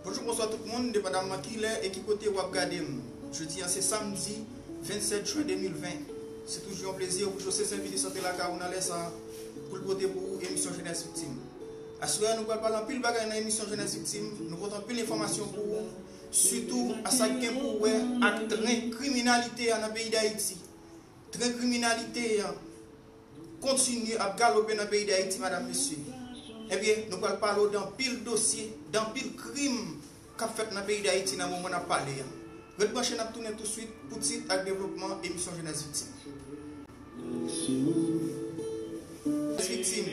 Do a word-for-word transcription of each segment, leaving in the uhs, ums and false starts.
Bonjou, bonswa tout moun, depandamman kilè e ki kote w ap gade m. Jodi a se samdi vennsèt jen de mil ven. Se toujou yon plezi pou José Saint Philippe antre lakay ou nan lè sa a pou l pote pou ou emisyon Jenès Viktim. Aswè a, nou pral pale anpil bagay nan emisyon Jenès Viktim. Nou pote anpil enfòmasyon pou ou, sitou a sa k gen pou wè ak tren kriminalite a nan peyi Dayiti. Tren kriminalite a kontinye ap galope nan peyi Dayiti, madam, mesye. Ebyen, nou pral pale w de anpil dosye, de anpil krim k ap fèt nan peyi Dayiti nan moman n ap pale a. Ret branche, n ap tounen touswit pou tit ak devlopman emisyon Jenès Viktim. Jenès Viktim.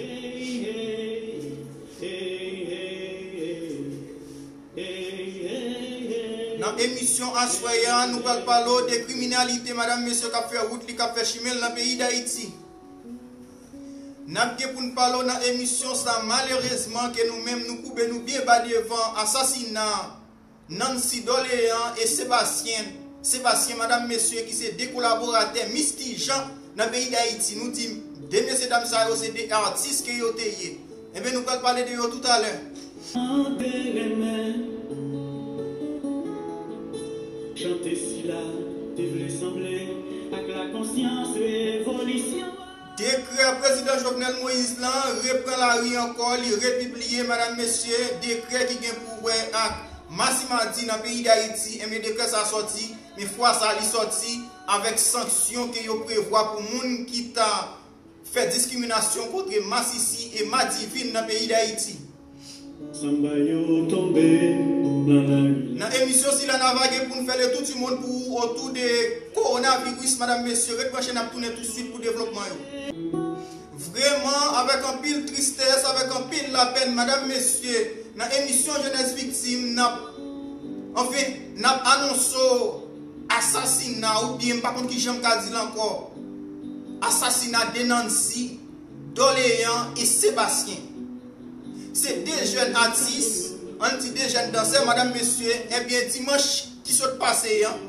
Nan emisyon aswè a, nou pral pale w de kriminalite, madam, mesye, k ap fè wout li, k ap fè chimen l nan peyi Dayiti. N ap gen pou n pale w nan emisyon sa, malerezman, ke nou menm nou koube nou byen ba devan asasina Nancy Doléan e Sébastien, Sébastien, madam, mesye, ki se de kolaboratè Misty Jean nan peyi Dayiti. Nou di de mesye dam sa yo se de atis ke yo te ye. Ebyen, nou pral pale de yo toutalè. Chante sila te vle sanble ak la konsyans revolisyon. Dekrè prezidan Jovenel Moïse lan repran lari ankò, li repibliye, madam, mesye, dekrè ki gen pou wè ak masimadi nan peyi Dayiti. Ebyen, dekrè sa sòti, men fwa sa li sòti avèk sanksyon ke yo prevwa pou moun ki ta fè diskriminasyon kont masisi e madivin nan peyi Dayiti. Samba yo tonbe nan lari. Nan emisyon sila, n a va gen pou n fè le tour du monde pou ou otou de kowonaviris, madam, mesye. Ret branche, n ap tounen touswit pou devlopman yo. Vrèman, avèk anpil tristès, avèk anpil lapèn, madam, mesye, nan emisyon Jenès Viktim, n ap, anfen, n ap anonse w asasina, oubyen m pa konn ki jan m ka di l ankò, asasina de Nancy Doléan e Sébastien. Se de jèn atis, ann di de jèn dansè, madam, mesye, ebyen, dimanch ki sot pase an,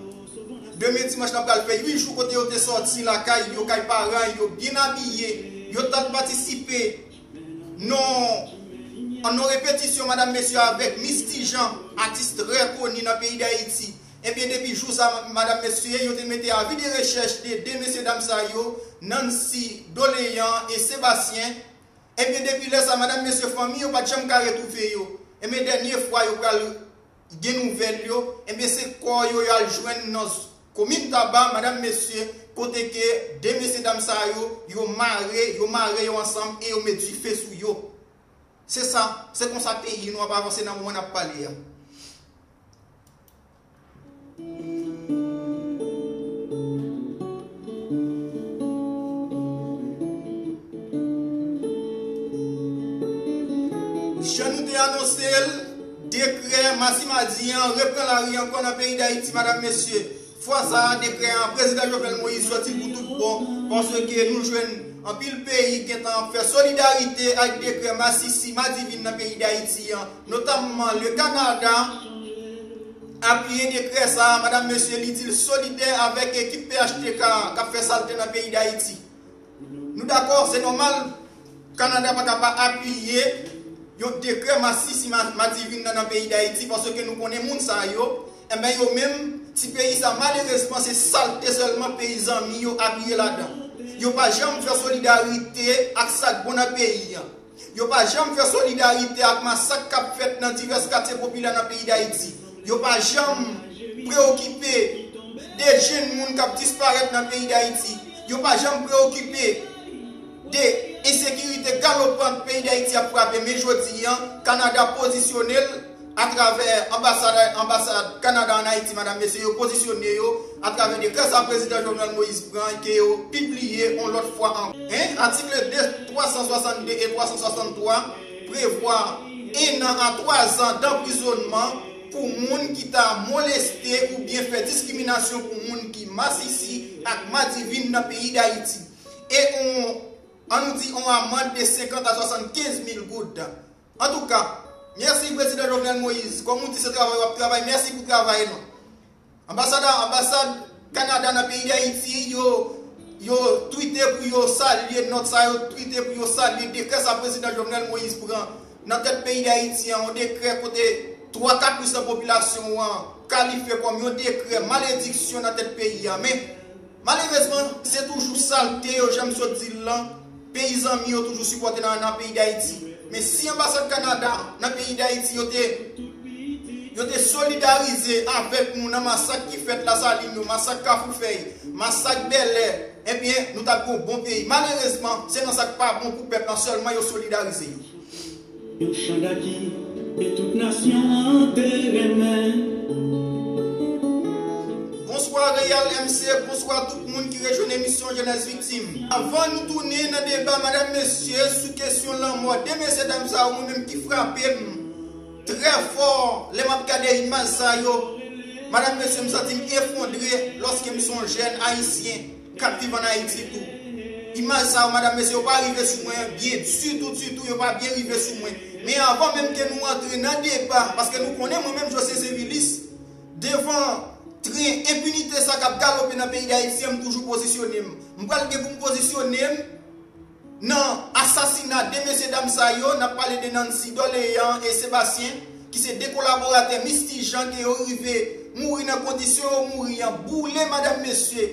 demen dimanch, n ap pral fè uit jou kote yo te sòti lakay yo, kay paran yo, byen abiye, yo t al patisipe nan, nan repetisyon, madam, mesye, avèk Misty Jean, atis trè koni nan peyi Dayiti. Ebyen, depi jou sa, madam, mesye, yo te mete avi de rechèch de de mesye dam sa yo, Nancy Doléan e Sébastien. Ebyen, depi lè sa, madam, mesye, fanmi yo pa t janm ka retwouve yo. Ebyen, dènye fwa yo pral gen nouvèl yo, ebyen, se kò yo y al jwenn nan komin Taba, madam, mesye, kote ke de mesye dam sa yo, yo mare, yo mare yo ansanm e yo met dife sou yo. Se sa, se konsa peyi nou ap avanse nan moman n ap pale a. Jan nou te anonse l, dekrè masimadi an repran lari ankò nan peyi Dayiti, madam, mesye. Fwa sa a, dekrè an, prezidan Jovenel Moïse sòti l pou tout bon, paske nou jwenn anpil peyi gentan ap fè solidarite ak dekrè masisi madivin nan peyi Dayiti an, notamman le Kanada apiye dekrè sa a, madam, mesye, li di l solidè avèk ekip P H T K k ap fè salte nan peyi Dayiti. Nou dakò, se nòmal, Kanada pa ka pa apiye yon dekrè masisi ma-, madivin nan, nan peyi Dayiti, paske nou konnen moun sa yo, enben, yo menm, ti peyi sa, malerezman, se salte sèlman peyi zanmi yo apiye ladan. Yo pa janm fè solidarite ak sa k bon nan peyi an. Yo pa janm fè solidarite ak masak k ap fèt nan divès katye popilè nan peyi Dayiti. Yo pa janm preokipe de jenn moun k ap disparèt nan peyi Dayiti. Yo pa janm preokipe de ensekirite galopan peyi Dayiti ap frape. Men jodi an, Kanada pozisyone l atravè anbasad, anbasad Kanada ann Ayiti, madam, mesye, yo pozisyone yo atravè dekrè sa prezidan Jovenel Moïse pran, ke yo pibliye yon lòt fwa ankò. Hein? Atik de twa san swasannde e twa san swasanntwa prevwa en an a twa zan danprizònman pou moun ki ta moleste oubyen fè diskriminasyon pou moun ki masisi ak madivin nan peyi Dayiti. E on, ann nou di, on amann de senkant a swasannkenz mil goud. Antouka, mèsi prezidan Jovenel Moïse. Kòm ou di, se travay w ap travay. Mèsi pou travay lan. Anbasad, anbasad Kanada nan peyi Dayiti, yo, yo twite pou yo salye nòt sa, yo twite pou yo salye dekrè sa prezidan Jovenel Moïse pran nan tèt peyi Dayiti an, yon dekrè kote twa ka pou san popilasyon an kalifye kòm yon dekrè malediksyon nan tèt peyi a. Men, malerezman, se toujou salte yo, jan m sot di l lan, peyi zanmi yo toujou sipòte nan, nan peyi Dayiti. Men si anbasad Kanada nan peyi Dayiti yo te, yo te solidarize avèk nou nan masak ki fèt Lasalin yo, masak Kafou Fèy, masak Bèlè, ebyen, nou t ap gen yon bon peyi. Malerezman, se nan sa k pa bon pou pèp lan sèlman yo solidarize yo. Yon chanda ki ke tout nasyon an te renmen. Bonswa Real M C, bonswa tout moun ki rejwenn emisyon Jenès Viktim. Anvan nou tounen nan deba, madanm, mesye, sou kesyon lanmò de mesye dam sa yo, mwen menm ki frape m trè fò lè m ap gade imaj sa yo. Madanm, mesye, m santi m efondre lòske m se yon jèn ayisyen k ap viv ann Ayiti tou. Imaj sa yo, madanm, mesye, yo pa rive sou mwen byen ditou, ditou, yo pa byen rive sou mwen. Men anvan menm ke nou antre nan deba, paske nou konnen mwen menm José Sévilis, devan tren enpinite sa k ap galope nan peyi Dayiti an, m toujou pozisyone m. M pral gen pou m pozisyone m nan asasina de mesye dam sa yo, n ap pale de Nancy Dorléan e Sébastien, ki se de kolaboratè Misty Jean, ke yo rive mouri nan kondisyon yo mouri an, boule, madanm, mesye.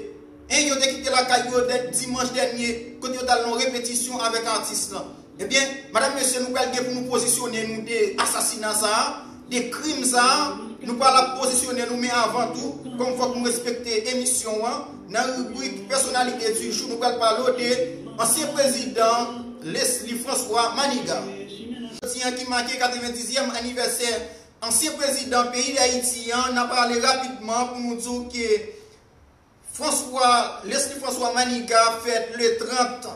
E yo te kite lakay yo dèt dimanch dènye, kote yo t al nan yon repetisyon avèk atis lan. Ebyen, madanm, mesye, nou pral gen pou nou pozisyone nou de asasina sa a, de krim sa a. Nou pral ap pozisyone nou, men avan tou, kòm fòk nou respekte emisyon an, nan ribrik Pèsonalite di jou, nou pral pale w de ansyen prezidan Leslie François Manigat. Jodi an ki make katrevendizyèm anivèsè ansyen prezidan peyi Dayiti an, n ap pale rapidman pou nou di w ke François, Leslie François Manigat fèt le trant,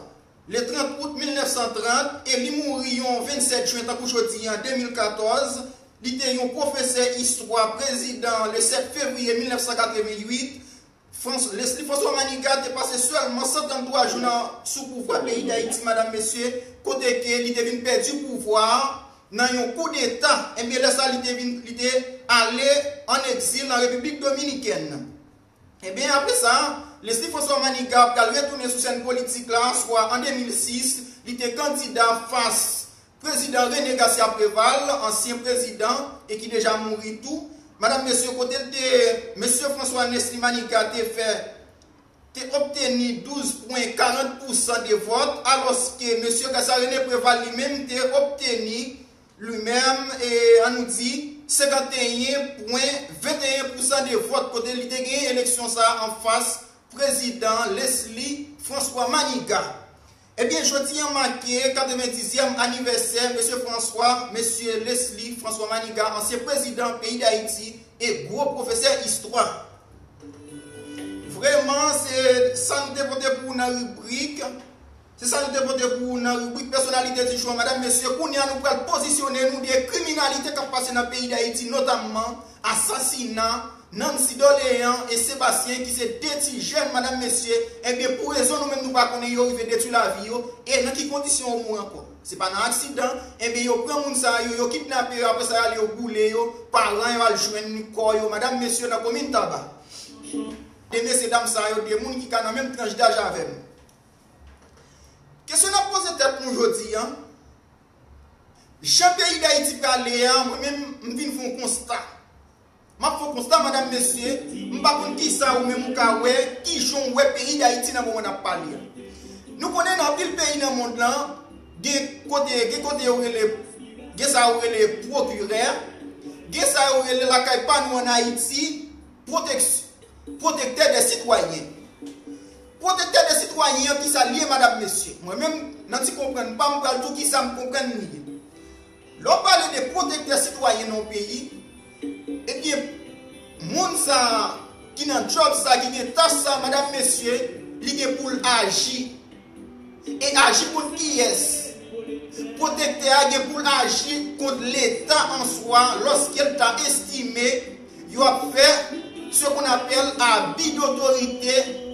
le trant out mil nèf san trant, e li mouri yon vennsèt jen, tankou jodi an, de mil katòz. Li te yon pwofesè istwa, prezidan le sèt fevriye mil nèf san katreventuit. Frans-, Leslie François Manigat te pase sèlman senkanntwa jou nan, sou pouvwa peyi Dayiti, madanm, mesye, kote ke li te vin pèdi pouvwa a nan yon koudeta. Ebyen, lè sa, li te vin, li te ale ann egzil nan Repiblik Dominikèn. Ebyen, apre sa, Leslie François Manigat pral retounen sou sèn politik la, swa an de mil sis, li te kandida fas prezidan René Garcia Préval, ansyen prezidan e ki deja mouri tou. Madanm, mesye, kote l te, mesye François Leslie Manigat te fè, te obteni douz pwen karant pousan de vòt, alòske mesye Garcia René Préval li menm te obteni li menm, e, ann nou di, senkanteyen pwen venteyen pousan de vòt, kote li te genyen eleksyon sa a anfas prezidan Leslie François Manigat. Ebyen, jodi an make katrevendizyèm anivèsè mesye François, mesye Leslie François Manigat, ansyen prezidan peyi Dayiti e gwo pwofesè istwa. Vrèman, se sa nou te pote pou ou nan ribrik. Se sa nou te pote pou ou nan ribrik Pèsonalite di jou an, madanm, mesye. Kounye a, nou pral pozisyone nou de kriminalite k ap pase nan peyi Dayiti, notamman asasina Nancy Dorléan e Sébastien, ki se de ti jèn, madanm, mesye. Ebyen, pou rezon nou menm nou pa konnen, yo rive detwi lavi yo. E nan ki kondisyon yo mouri ankò? Se pa nan aksidan. Ebyen, yo pran moun sa yo, yo kidnape yo, apre sa, yo ale, yo boule yo, paran yo al jwenn kò yo, madanm, mesye, nan komin Taba. De mesye dam sa yo, de moun ki ka nan menm tranch daj avè m. Kesyon n ap poze tèt nou jodi an, jan peyi Dayiti prale a, mwen menm, m vin fè yon konsta. M ap fè yon konsta, madanm, mesye, m pa konn kisa ou menm ou ka wè, kijan w wè peyi Dayiti nan moman n ap pale a. Nou konnen nan anpil peyi nan mond lan, gen kote, gen kote yo rele, gen sa yo rele pwokirè, gen sa yo rele lakay pa nou ann Ayiti, pwotèks-, pwotektè dè sitwayen. Pwotektè dè sitwayen an, kisa l ye, madanm, mesye? Mwen menm, nan ti konprann pa m, m pral di w kisa m konprann li ye. Lè w pale de pwotektè sitwayen nan yon peyi, ebyen, moun sa a ki nan djòb sa a, ki gen tach sa a, madanm, mesye, li gen pou l aji. E aji kont kiyès? Pwotektè a gen pou l aji kont Leta an swa, lòske l ta estime yo ap fè ce qu'on appelle abus d'autorité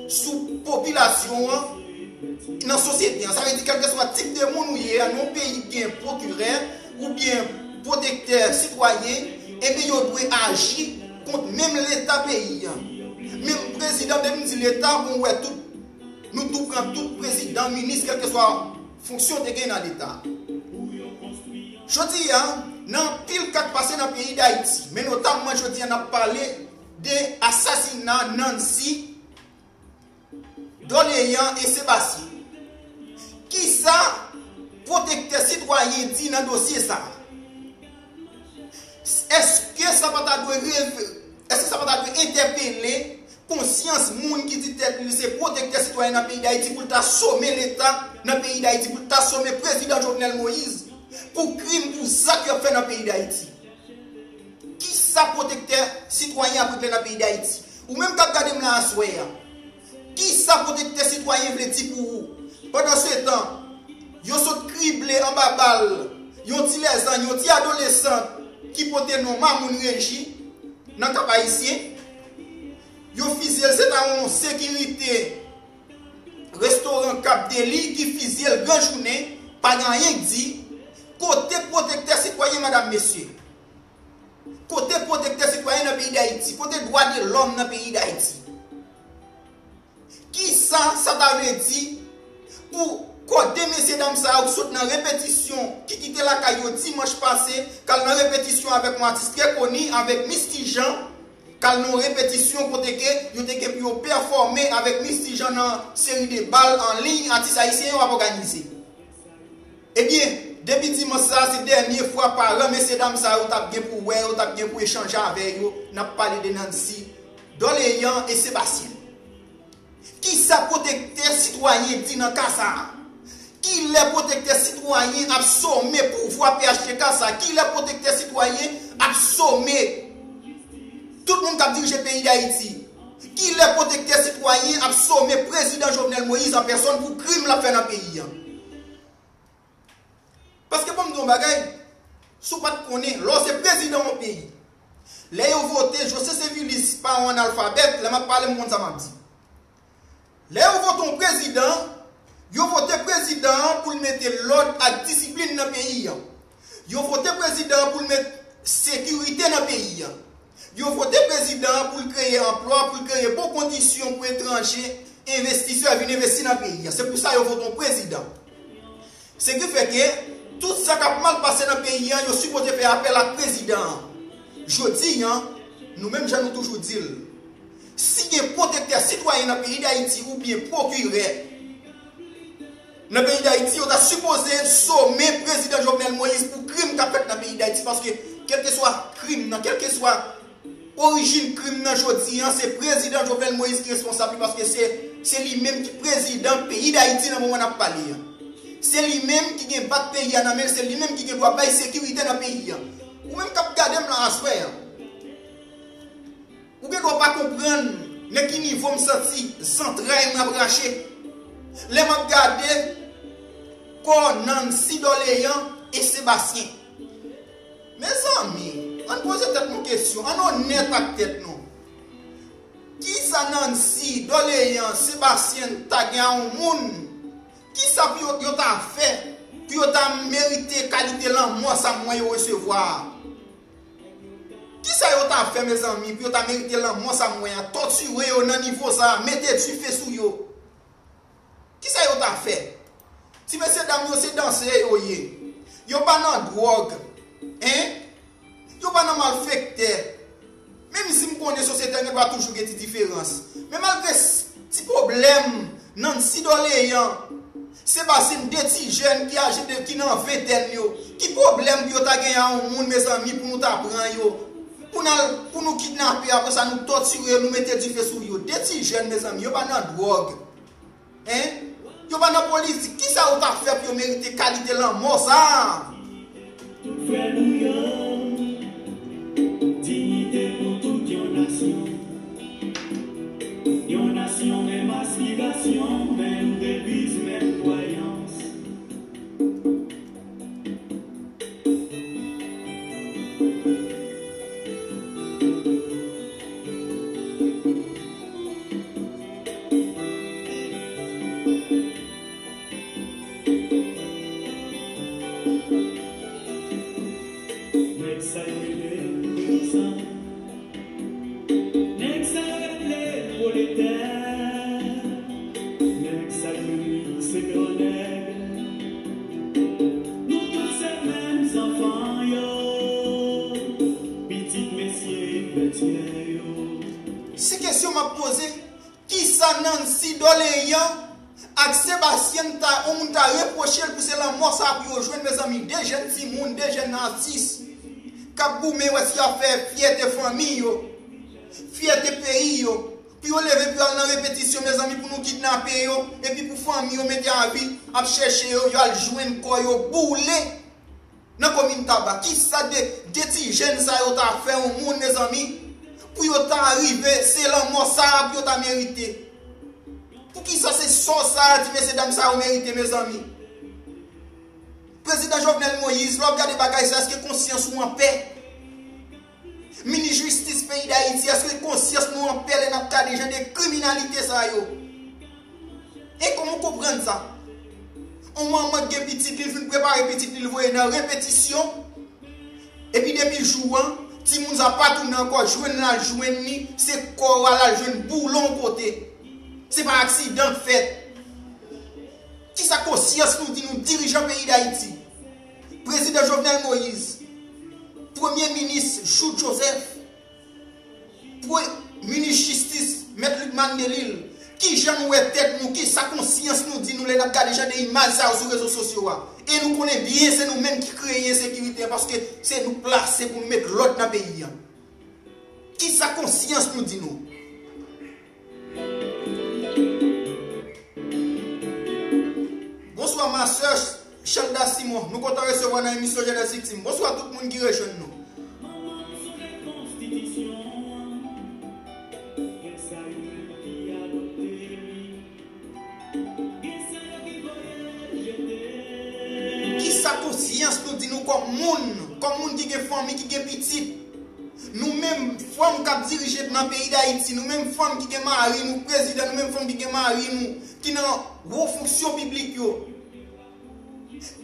sou popilasyon an, nan sosyete an. Sa vle di, kèlkeswa tip de moun ou ye a, nan yon peyi ki gen pwokirè oubyen pwotektè sitwayen, ebyen, yo dwe aji kont menm Leta peyi an. Menm prezidan, depi m di Leta, bon, ou wè tout, nou tou pran tout prezidan, minis, kèlkeswa fonksyon te gen nan Leta. Jodi a, Nan anpil ka k pase nan peyi Dayiti, men notamman jodi a n ap pale de asasina Nancy Doléan e Sébastien. Kisa pwotektè sitwayen di nan dosye sa a? Èske sa pa ta dwe reve, èske sa pa ta dwe entèpele konsyans moun ki di tèt li se pwotektè sitwayen nan peyi Dayiti pou l ta some Leta nan peyi Dayiti, pou l ta some prezidan Jovenel Moïse pou krim, pou zak y ap fè nan peyi Dayiti? Kisa pwotektè sitwayen ap regle nan peyi Dayiti? Ou menm k ap gade m la aswè a, kisa pwotektè sitwayen vle di pou ou? Pandansetan, yo sot krible anba bal yon ti lèzann, yon ti adolesan ki pote non Mamoun Reji nan Kap Ayisyen. Yo fizye l, se ta yon sekirite restoran Cap Deli ki fizye l gran jounen, pa gen anyen k di. Kote pwotektè sitwayen, madam, mesye? Kote pwotektè sitwayen nan peyi Dayiti? Kote dwa de lòm nan peyi Dayiti? Kisa sa ta vle di pou kò de mesye dam sa yo ki sot nan repetisyon, ki kite lakay yo dimanch pase, k al nan repetisyon avèk yon atis trè koni, avèk Misty Jean, k al nan yon repetisyon kote ke yo te gen pou yo pèfòme avèk Misty Jean nan seri de bal an liy atis ayisyen yo ap òganize? Ebyen, depi dimanch sa a, se dènye fwa paran mesye dam sa yo t ap gen pou wè yo, t ap gen pou echanje avè yo. N ap pale de Nancy Doléan e Sébastien. Kisa pwotektè sitwayen di nan ka sa a? Kilè pwotektè sitwayen ap some pouvwa P H T K sa a? Kilè pwotektè sitwayen ap some tout moun k ap dirije peyi Dayiti? Kilè pwotektè sitwayen ap some prezidan Jovenel Moïse an pèsòn pou krim l ap fè nan peyi a? Paske, ban m di w yon bagay, si w pa t konnen, lè w se prezidan yon peyi, lè yo vote, José Sevilis pa yon analfabèt, lè m ap pale, m konn sa m ap di. Lè yo vote yon prezidan, yo vote prezidan an pou l mete lòd ak disiplin nan peyi a. Yo vote prezidan an pou l met sekirite nan peyi a. Yo vote prezidan an pou l kreye anplwa, pou l kreye bon kondisyon pou etranje envestisè vin envesti nan peyi a. Se pou sa yo vote yon prezidan. Se ki fè ke tout sa k ap mal pase nan peyi a, yo sipoze fè apèl ak prezidan an. Jodi a, nou menm jan nou toujou di l, si gen pwotektè sitwayen nan peyi Dayiti oubyen pwokirè nan peyi Dayiti, yo ta sipoze some prezidan Jovenel Moïse pou krim k ap fèt nan peyi Dayiti, paske kèlkeswa krim nan, kèlkeswa orijin krim nan jodi a, se prezidan Jovenel Moïse ki responsab li, paske se, se li menm ki prezidan peyi Dayiti nan moman n ap pale a. Se li menm ki gen bak peyi a nan men l, se li menm ki gen dwa bay sekirite nan peyi a. Ou menm k ap gade m la aswè a, ou gen dwa pa konprann nan ki nivo m santi zantray m ap rache lè m ap gade kò Nancy Doléan e Sébastien. Mezanmi, ann poze tèt nou kesyon, ann onèt ak tèt nou. Kisa Nancy Doléan, Sébastien ta gen a yon moun? Kisa pou yo, yo ta fè pou yo ta merite kalite lanmò sa m wè yo resevwa a? Kisa yo ta fè, mezanmi, pou yo ta merite lanmò sa m wè a? Tòtire yo nan nivo sa a, mete dife sou yo. Kisa yo ta fè? Ti mesye dam yo se danse yo ye. Yo pa nan dwòg. En? Yo pa nan malfektè. Menm si m konnen sosyete a gen dwa toujou gen ti diferans. Men malgre s-, ti pwoblèm Nancy Doléan, Sébastien, de ti jèn ki aje de, ki nan ventèn yo, ki pwoblèm pou yo ta gen a yon moun, mezanmi, pou nou ta pran yo, pou n al, pou nou kidnape, apre sa nou tòtire yo, nou mete dife sou yo? De ti jèn, mezanmi, yo pa nan dwòg. En? Yo pa nan politik. Kisa yo ta fè pou yo merite kalite lanmò sa a? Tout frè nou yo, diyite pou tout yon nasyon. Yon nasyon, menm aspirasyon, menm deviz, menm kwayans. Nèg sa yo rele peyizan. Nèg sa yo rele pwoletè. Nèg sa yo rele se gran nèg. Nou tout se menm zanfan yo. Se kesyon m ap poze, kisa Nancy Doléan ak Sébastien ta, yon moun ta repwoche l pou se lanmò sa pou yo jwenn, mezanmi? De jèn timoun, de jèn atis k ap goumen, wè si y ap fè fyète fanmi yo, fyète peyi yo, pou yo leve pou yo al nan repetisyon, mezanmi, pou nou kidnape yo, epi pou fanmi yo mete avi ap chèche yo, yo al jwenn kò yo boule nan komin Taba. Kisa de, de ti jèn sa yo ta fè yon moun, mezanmi, pou yo ta rive se lanmò sa a pou yo ta merite? Poukisa se sò sa a ti mesye dam sa yo merite, mezanmi? Prezidan Jovenel Moïse, lè w ap gade bagay sa, èske konsyans ou anpè? Minis jistis peyi Dayiti, èske konsyans nou anpè lè n ap gade jan de kriminalite sa yo? E kòman w konprann sa? Yon manman k gen pitit li, l fin prepare pitit li, l voye nan repetisyon. Epi depi jou an, timoun sa pa tounen ankò, jwenn l al jwenn li, se kò a l al jwenn boule yon kote. Se pa aksidan k fèt. Kisa konsyans nou di nou, dirijan peyi Dayiti? Prezidan Jovenel Moïse, Premye Minis Jouthe Joseph, Pre-, Minis Jistis, Mèt Lucmane Delille, kijan nou wè tèt nou, kisa konsyans nou di nou lè n ap gade jan de imaj sa yo sou rezo sosyo a? E nou konnen byen se nou menm ki kreye ensekirite a, paske se nou plase pou nou met lòd nan peyi a. Kisa konsyans nou di nou? Bonswa, ma sè Chelda Simon. Nou kontan resevwa nan emisyon Jenès Viktim. Bonswa tout moun ki rejwenn nou. Kisa konsyans nou di nou kòm moun, kòm moun ki gen fanmi, ki gen pitit? Nou menm fanm k ap dirije nan peyi Dayiti, nou menm fanm ki gen mari nou prezidan, nou menm fanm ki gen mari nou ki nan wo fonksyon piblik yo,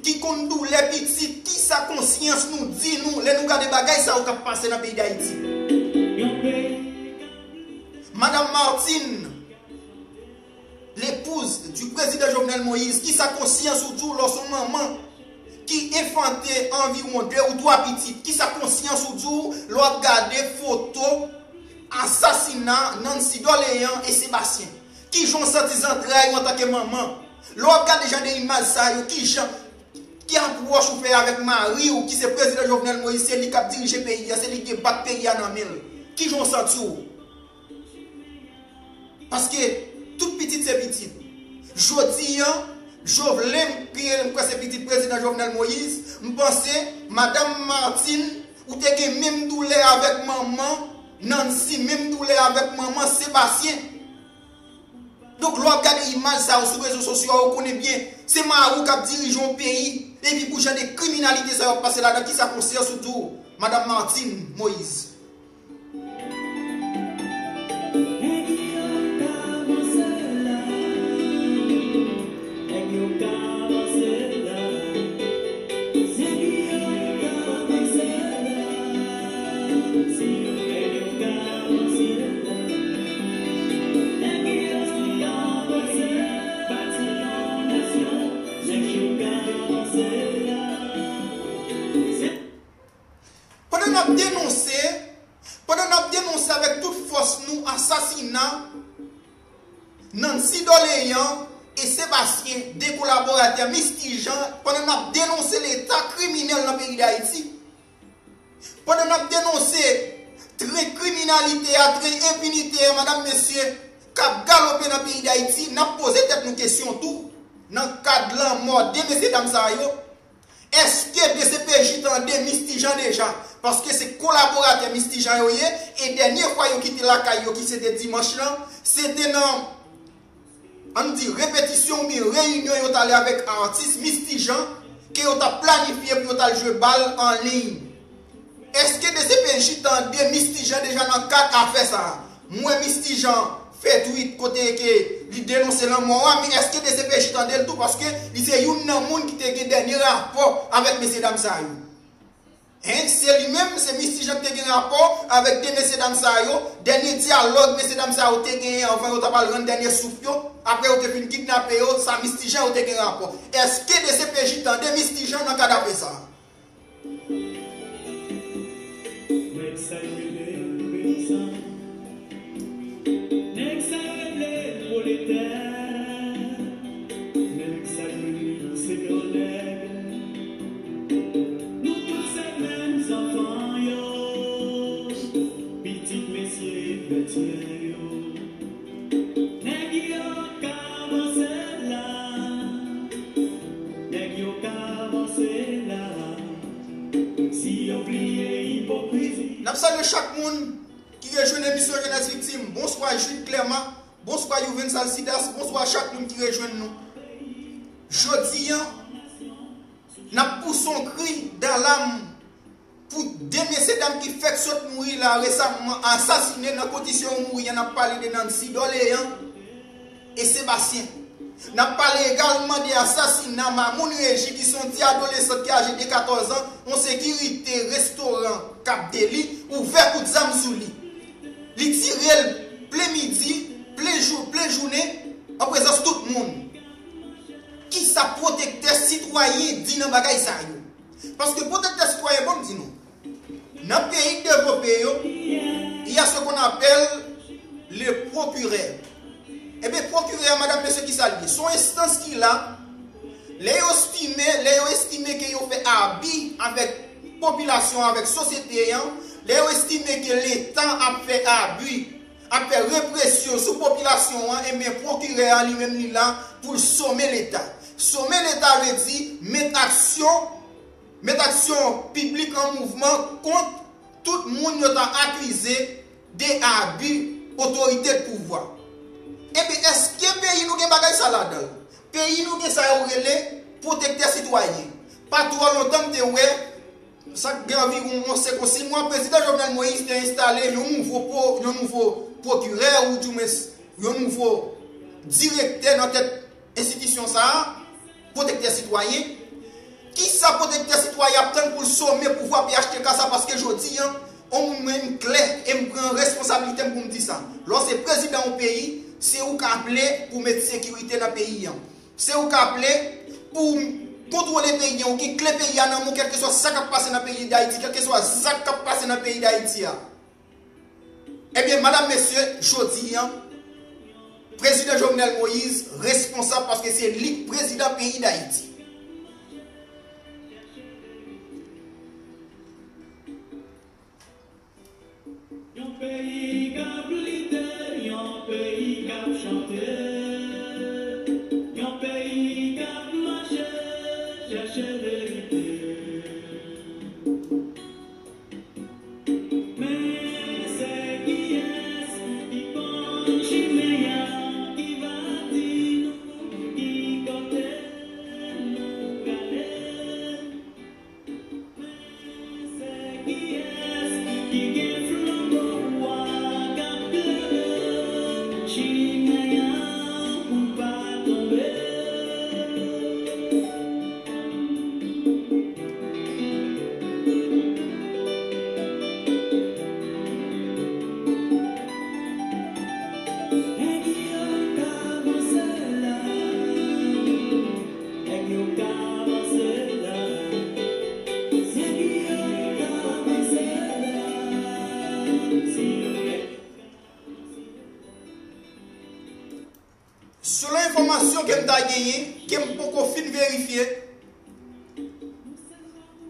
ki konn doulè pitit, kisa konsyans nou di nou lè nou gade bagay sa yo k ap pase nan peyi Dayiti? Madanm Martine, l'épouse du président Jovenel Moïse, kisa konsyans ou di w lè w se yon manman ki enfante anviwon de ou twa pitit? Kisa konsyans ou di w lè w ap gade foto asasina Nancy Doléan e Sébastien? Kijan w santi zantray ou antanke manman? Lè w ap gade jan de imaj sa yo, kijan, ki apwòch ou fè avèk mari w ki se prezidan Jovenel Moïse, se li k ap dirije peyi a, se li ki gen bak peyi a nan men l? Kijan w santi w? Paske tout pitit se pitit. Jodi an, Jovelin, m kwè se pitit prezidan Jovenel Moïse, m panse, madanm Martine, ou te gen menm doulè avèk manman Nancy, menm doulè avèk manman Sébastien. Donk, lè w ap gade imaj sa yo sou rezo sosyo a, ou konnen byen, se mari w k ap dirije yon peyi, epi pou jan de kriminalite sa yo ap pase ladan, kisa konsyans ou di w, madanm Martine Moïse? Pandan n ap denonse, pandan n ap denonse avèk tout fòs nou asasina Nancy Doléan e Sébastien, de kolaboratè Misty Jean, pandan n ap denonse leta kriminèl nan peyi Dayiti, pandan n ap denonse tren kriminalite a, tren enpinite a, madanm, mesye, k ap galope nan peyi Dayiti, n ap poze tèt nou kesyon tou, nan kad lanmò de mesye dam sa yo, èske D C P J tande Misty Jean deja? Paske se kolaboratè Misty Jean yo ye, e dènye fwa yo kite lakay yo, ki se te dimanch lan, se te nan, ann di, repetisyon oubyen reyinyon yo t ale avèk atis Misty Jean, ke yo t ap planifye pou yo t al jwe bal an liy. Èske D C P J tande Misty Jean deja nan kad afè sa a? M wè Misty Jean fè tweet kote ke li denonse lanmò a, men èske D C P J tande l tou? Paske li se youn nan moun ki te gen dènye rapò avèk mesye dam sa yo. Hein, se li menm, se Misty Jean ki te gen rapò avèk de mesye dam sa yo. Dènye dyalòg mesye dam sa yo te genyen anvan yo t ap al rann dènye souf yo, apre yo te fin kidnape yo, sa Misty Jean yo te gen rapò. Èske D C P J tande Misty Jean nan kad afè sa a? Nèg sa yo rele l pwoletè, nèg sa yo rele l se gran nèg. Nou tout se menm zanfan yo, pitit mesye Petyè yo. Nèg yo ka avanse la, nèg yo ka avanse la, si yo bliye ipokrizi. N ap salye chak moun ki rejwenn emisyon Jenès Viktim. Bonswa Jude Clermont, bonswa Youvens Alcidas, bonswa chak moun ki rejwenn nou. Jodi a, n ap pouse yon kri dalam pou de mesye dam ki fèk sot mouri la resaman, asasinen nan kondisyon yo mouri an. N ap pale de Nancy Dorléan e Sebastien. N ap pale egalman de asasina Mamoun Reji, ki se yon ti adolesant ki aje de katòz an, yon sekirite restoran Cap Deli, ouvè kout zam sou li. Li tire l plen midi, plen jou, plen jounen, an prezans tout moun. Kisa pwotektè sitwayen di nan bagay sa yo? Paske pwotektè sitwayen, bon, m di nou, nan peyi devlope yo, il y a ce qu'on appelle le procureur. Ebyen, pwokirè a, madanm, mesye, kisa l ye? Se yon enstans ki la, lè yo estime, lè yo estime ke yo fè abi avèk popilasyon, avèk sosyete an, lè yo estime ke Leta ap fè abi, ap fè represyon sou popilasyon an, ebyen, pwokirè a, li menm, li la pou l some Leta. Some Leta vle di met aksyon, met aksyon piblik an mouvman kont tout moun yo ta akize de abi otorite de pouvwa. Ebyen, èske peyi nou gen bagay sa ladan l? Peyi nou gen sa yo rele pwotektè sitwayen. Pa twò lontan, m te wè, sa gen anviwon yon senk ou sis mwa, prezidan Jovenel Moïse te enstale yon nouvo po-, yon nouvo pwokirè, oudimwens yon nouvo direktè nan tèt enstitisyon sa a, pwotektè sitwayen. Kisa pwotektè sitwayen ap tann pou l some pouvwa P H T K sa? Paske jodi a, on moun, mwen, m klè e m pran responsablite m pou m di sa. Lè w se prezidan yon peyi, se ou k aple pou met sekirite nan peyi a. Se ou k aple pou kontwole peyi a, ou gen kle peyi a nan men w, kèlkeswa sa k ap pase nan peyi Dayiti, kèlkeswa zak k ap pase nan peyi Dayiti a. Ebyen, madanm, mesye, jodi a, prezidan Jovenel Moïse responsab paske se li k prezidan peyi Dayiti. Yon peyi k ap lite, yon peyi k ap chante, yon peyi k ap mache chèche verite. Men se kiyès ki konn chimen an, ki va di nou ki kote nou prale? Men se kiyès ki gen flanbo a k ap klere chimen an pou n pa tonbe? Nèg yo ka avanse la, nèg yo ka avanse la, nèg yo ka avanse la, si yo vle. Selon enfòmasyon ke m ta genyen, ke m poko fin verifye,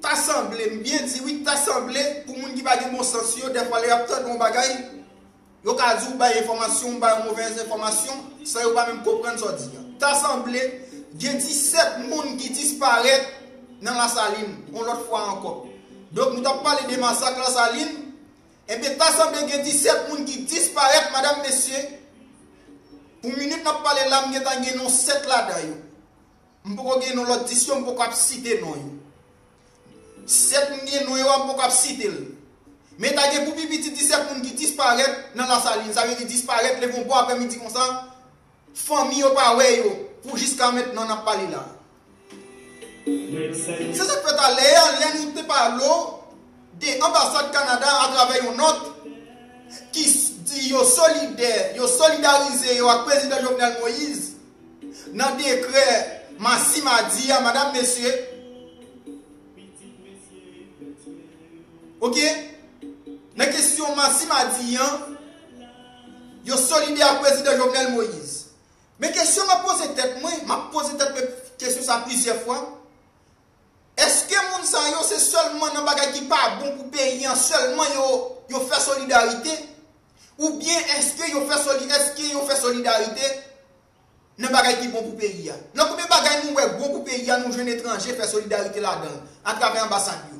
ta sanble, m byen di wi, ta sanble, pou moun ki pa gen bon sans yo, dèfwa lè y ap tande yon bagay, yo ka di w bay enfòmasyon, ou bay yon movèz enfòmasyon, san yo pa menm konprann sa w di a. Ta sanble, gen disèt moun ki disparèt nan Lasalin, yon lòt fwa ankò. Donk, nou t ap pale de masak Lasalin, Ebyen, ta sanble gen disèt moun ki disparèt, madanm, mesye. Pou minit n ap pale la, m gentan gen non sèt ladan yo. M poko gen non lòt dis yo, m poko ap site non yo. Sèt m gen non yo a, m poko ap site l. Men ta gen pou pi piti disèt moun ki disparèt nan Lasalin. Sa vle di disparèt, leve yon bò aprèmidi konsa, fanmi yo pa wè yo pou jiska mentnan n ap pale la. Se sa k fè talè a, lè nou te pale w de anbasad Kanada atravè yon nòt ki s-, di yo solidè, yo solidarize yo ak prezidan Jovenel Moïse nan dekrè Massima di a, madanm, mesye. Oke? Nan kesyon madi madi an, yo solidè ak prezidan Jovenel Moïse. Men kesyon m ap poze tèt mwen, m ap poze tèt mwen kesyon sa plizyè fwa. Èske moun sa yo se sèlman nan bagay ki pa bon pou peyi an sèlman yo, yo fè solidarite? Oubyen èske yo fè soli, èske yo fè solidarite nan bagay ki bon pou peyi a? Nan konbyen bagay nou wè bon pou peyi a, nou jwenn etranje fè solidarite ladan l, atravè anbasad yo?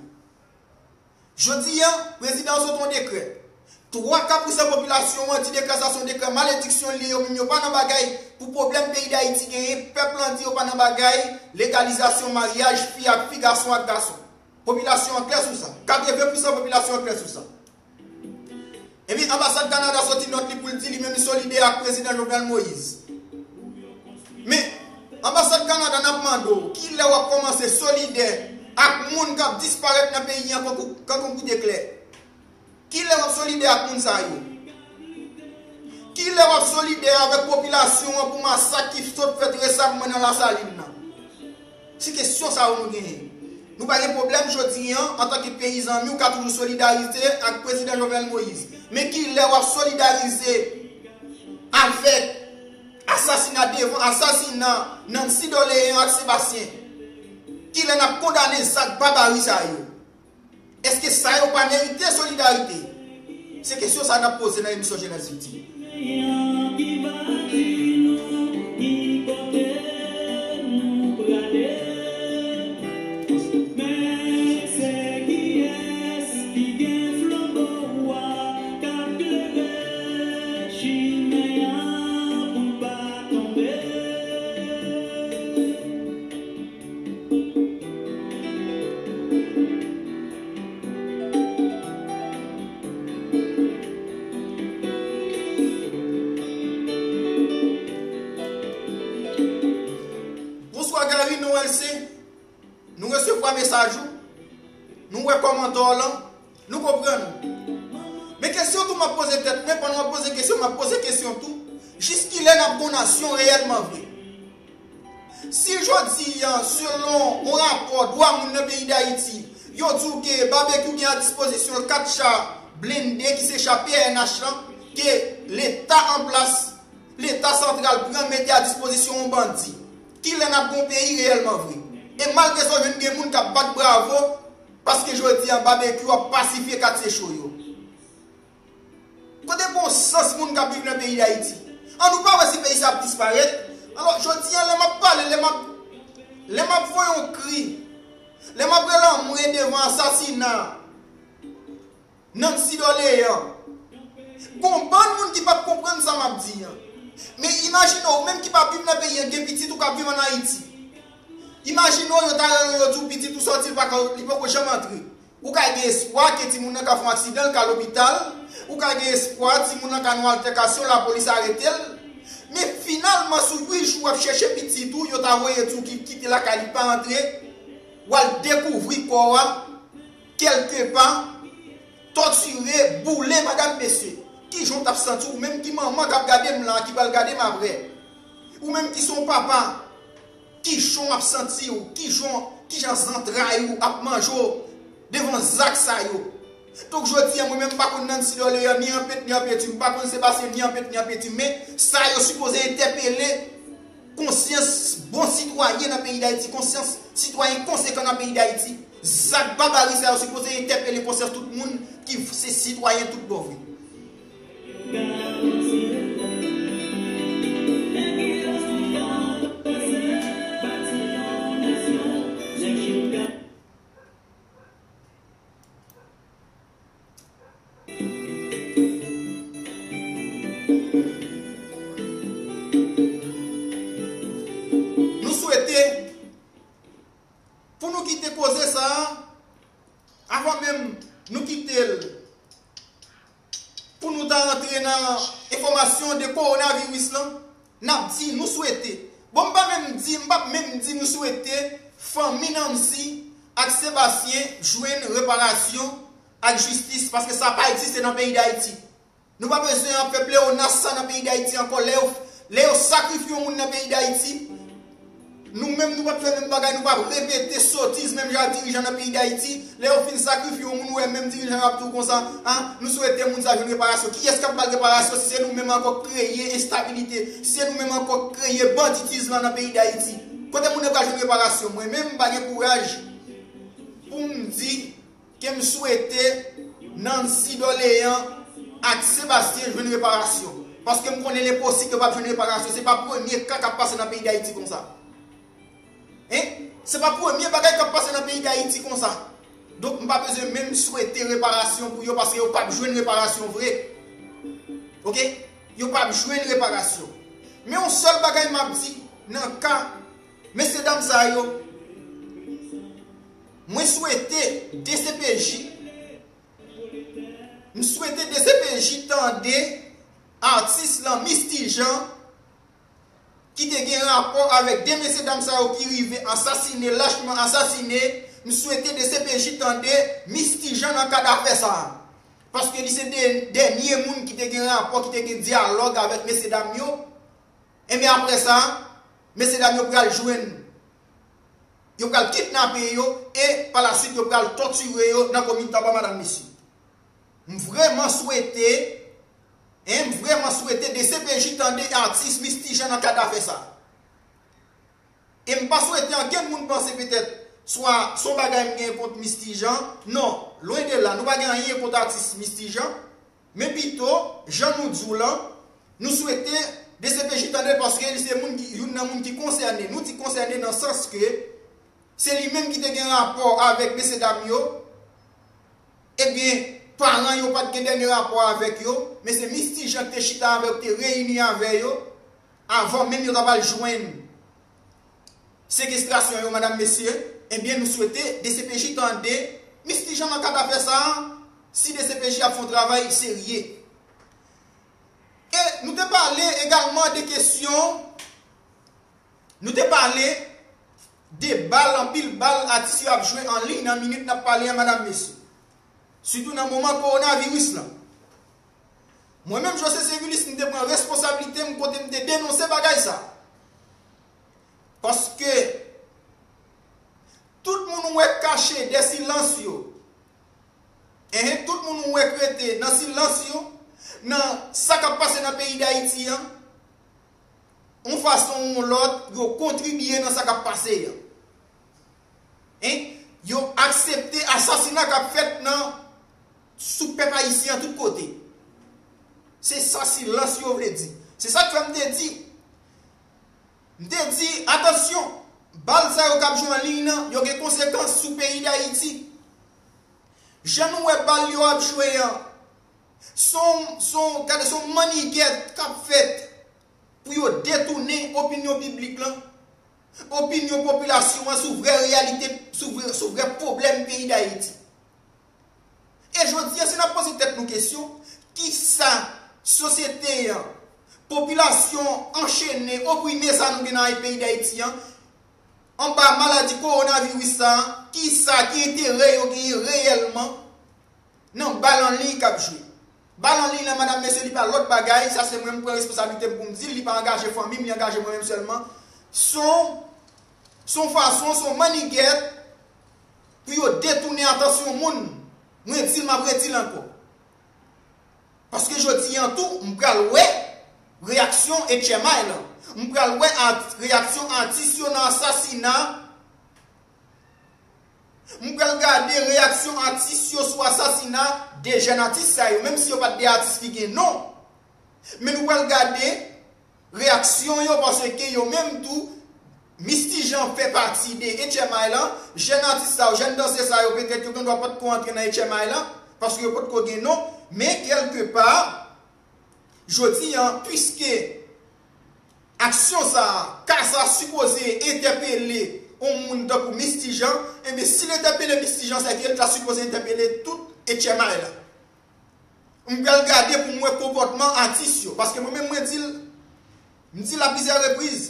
Jodi a, prezidan an sot yon dekrè. Twa ka pousan popilasyon an di dekrè sa se yon dekrè malediksyon li ye, yo menm yo pa nan bagay pou pwoblèm peyi Dayiti genyen, pèp lan di yo pa nan bagay legalizasyon maryaj fi ak fi, gason ak gason. Popilasyon an klè sou sa. Katreven pousan popilasyon an klè sou sa. Epi anbasad Kanada soti nòt li pou l di li menm li solidè ak prezidan Jovenel Moïse. Men, anbasad Kanada, n ap mande w, kilè w ap kòmanse solidè ak moun k ap disparèt nan peyi an kankou, kankou kout eklè? Kilè w ap solidè ak moun sa yo? Kilè w ap solidè avèk popilasyon an pou masak ki sot fèt resamman nan Lasalin nan? Se kesyon sa yo nou genyen. Nou pa gen pwoblèm jodi an, antanke peyi zanmi, w ka toujou solidarize ak prezidan Jovenel Moïse. Men kilè w ap solidarize avèk asasina devan, asasina Nancy Dorléan ak Sébastien? Kilè n ap kondane zak babari sa yo? Èske sa yo pa merite solidarite? Se kesyon sa n ap poze nan emisyon Jenès Viktim. Bonswa Gary, nou wè l se, nou resevwa mesaj ou, nou wè kòmantè w lan, nou konprann ou. Men kesyon tou m ap poze tèt mwen, pandan m ap poze kesyon, m ap poze kesyon tou, jiskilè n ap gon nasyon reyèlman vre? Si jodi a, selon yon rapò dwa moun nan peyi Dayiti, yo di w ke Babekyou gen a dispozisyon l kat cha blende ki se cha P N H lan, ke Leta an plas, Leta santral pran mete a dispozisyon yon bandi, kilè n ap gon peyi reyèlman vre? E malgre sa, w jwenn gen moun k ap bat bravo, paske jodi a, Babekyou ap pasifye katye cho yo. Kote bon sans moun k ap viv nan peyi Dayiti? An nou pa wè si peyi sa ap disparèt? Alò, jodi a, lè m ap pale, lè m ap, lè m ap voye yon kri, lè m ap rele anmwe devan asasina Nancy Dorléan, gon bann moun ki p ap konprann sa m ap di an. Men imajine w, ou menm ki p ap viv nan peyi an, gen pitit ou k ap viv ann Ayiti. Imajine w, yo ta rele w, yo di w pitit ou sòti, li poko janm antre. Ou ka gen espwa ke timoun nan ka fè yon aksidan, l ka lopital. Ou ka gen espwa timoun nan ka nan yon altèkasyon, lapolis arete l. Men finalman, sou uit jou w ap chèche pitit ou, yo ta voye di w ki kite lakay li pa antre, w al dekouvri kò a kèlkepa, tòtire, boule, madam, mesye. Kijan w t ap santi w, ou menm ki manman k ap gade m la, ki pral gade m apre? Ou menm ki se yon papa, kijan w ap santi w? Kijan, kijan zantray ou ap manje w devan zak sa yo? Donk, jodi a, mwen menm, m pa konn Nancy Dorléan ni an pent ni an peti, m pa konn Sébastien ni an pent ni an peti, men sa yo sipoze entèpele konsyans bon sitwayen nan peyi Dayiti, konsyans sitwayen konsekan nan peyi Dayiti. Zak babari sa yo sipoze entèpele konsyans tout moun ki se sitwayen tout bon vre. Nou swete pou nou kite koze sa a, avan menm nou kite l, pou nou ta rantre nan enfòmasyon de kowonaviris lan, n ap di nou swete. Bon, m pa menm di, m p ap menm di nou swete fanmi Nancy ak Sébastien jwenn reparasyon ak jistis, paske sa pa egziste nan peyi Dayiti. Nou pa bezwen ap fè pleonas sa nan peyi Dayiti ankò. Lè yo, lè yo sakrifye yon moun nan peyi Dayiti, Nou menm, nou p ap fè menm bagay, nou p ap repete sotiz menm jan ak dirijan nan peyi Dayiti. Lè yo fin sakrifye yon moun, ou wè menm dirijan yo ap di w konsa, a, nou swete moun sa jwenn reparasyon. Kiyès k ap ba l reparasyon si se nou menm ankò k kreye enstabilite, si se nou menm ankò k kreye banditis lan nan peyi Dayiti? Kote moun nan pral jwenn reparasyon? Mwen menm, m pa gen kouraj pou m di ke m swete Nancy Dorléan ak Sébastien jwenn reparasyon. Paske m konnen l enposib yo p ap jwenn reparasyon. Se pa premye ka k ap pase nan peyi Dayiti konsa. Hein? Se pa premye bagay k ap pase nan peyi Dayiti konsa. Donk, m pa bezwen menm swete reparasyon pou yo, paske yo p ap jwenn reparasyon vre. Oke? Yo p ap jwenn reparasyon. Men yon sèl bagay m ap di nan ka mesye dam sa yo, mwen swete D C P J, m swete D C P J tande atis lan Misty Jean ki te gen rapò avèk de mesye dam sa yo ki rive asasine, lachman asasine. M swete D C P J tande Misty Jean nan kad afè sa a. Paske li se de, dènye moun ki te gen rapò, ki te gen dyalòg avèk mesye dam yo. Enben, apre sa, mesye dam yo pral jwenn, yo pral kidnape yo, e pa la swit yo pral tòtire yo nan komin Taba, madanm, mesye. M vrèman swete, en, m vrèman swete D C P J tande atis Misty Jean nan kad afè sa. E m pa swete ankenn moun panse petèt swa se yon bagay m gen kont Misty Jean. Non, lwen de la, nou pa gen anyen kont atis Misty Jean. Men pito, jan nou di w lan, nou swete D C P J tande l, paske li se moun ki, youn nan moun ki konsène. Nou di konsène nan sans ke se li menm ki te gen rapò avèk mesye dam yo. Ebyen, paran yo pa t gen dènye rapò avèk yo, men se Misty Jean ki te chita avè yo, ki te reyini avè yo, avan menm yo ta pral jwenn sekestrasyon yo, madanm, mesye. Ebyen, nou swete D C P J tande Misty Jean nan kad afè sa a, si D C P J ap fè yon travay serye. E nou te pale egalman de kesyon, nou te pale de bal, anpil bal atis yo ap jwe an liy nan minit n ap pale a, madanm, mesye. Sitou nan moman kowonaviris lan. Mwen menm, José Servilis, m te pran responsablite m kote m te denonse bagay sa. Paske tout moun ou wè k kache dè silans yo, enhen, tout moun ou wè k rete nan silans yo, nan sa k ap pase nan peyi Dayiti an, yon fason ou yon lòt, yo kontribye nan sa k ap pase a. En, yo aksepte asasina k ap fèt nan, sou pèp ayisyen an tout kote. Se sa silans yo vle di. Se sa k fè m te di, m te di, atansyon, bal sa yo k ap jwe an liy nan, yo gen konsekans sou peyi Dayiti. Jan nou wè bal yo ap jwe an, se yon, se yon, gade, se yon mannigèt k ap fèt pou yo detounen opinyon piblik lan, opinyon popilasyon an sou vrè reyalite, sou vrè, sou vrè pwoblèm peyi Dayiti. E jodi a, si n ap poze tèt nou kesyon, kisa sosyete an, popilasyon anchene, oprime sa nou gen nan peyi Dayiti an, anba maladi kowonaviris sa a, kisa ki enterè yo genyen reyèlman nan bal an liy k ap jwe? Bal an liy lan, madanm, mesye, li pa lòt bagay, sa se mwen m pran responsablite m pou m di l, li pa angaje fanmi m, li angaje mwen menm sèlman. Se yon, se yon fason, se yon mannigèt pou yo detounen atansyon moun. Mwen di l, m ap redi l ankò. Paske jodi an tou, m pral wè reyaksyon H M I lan. M pral wè at-, reyaksyon atis yo nan asasina. M pral gade reyaksyon atis yo sou asasina de jèn atis sa yo, menm si yo pa t de atis ki gen non. Men nou pral gade reyaksyon yo, paske yo menm tou, Misty Jean fè pati de H M I lan, jèn atis sa yo, jèn dansè sa yo, petèt yo gendwa pa t ko antre nan H M I lan, paske yo pa t ko gen non, men kèlkepa, jodi an, piske aksyon sa a, ka sa a sipoze entèpele yon moun tankou Misty Jean, enben, si l entèpele Misty Jean, sa vle di l ta sipoze entèpele tout H M I lan. M pral gade pou m wè konpòtman atis yo. Paske mwen menm, mwen di l, m di l a plizyè repriz.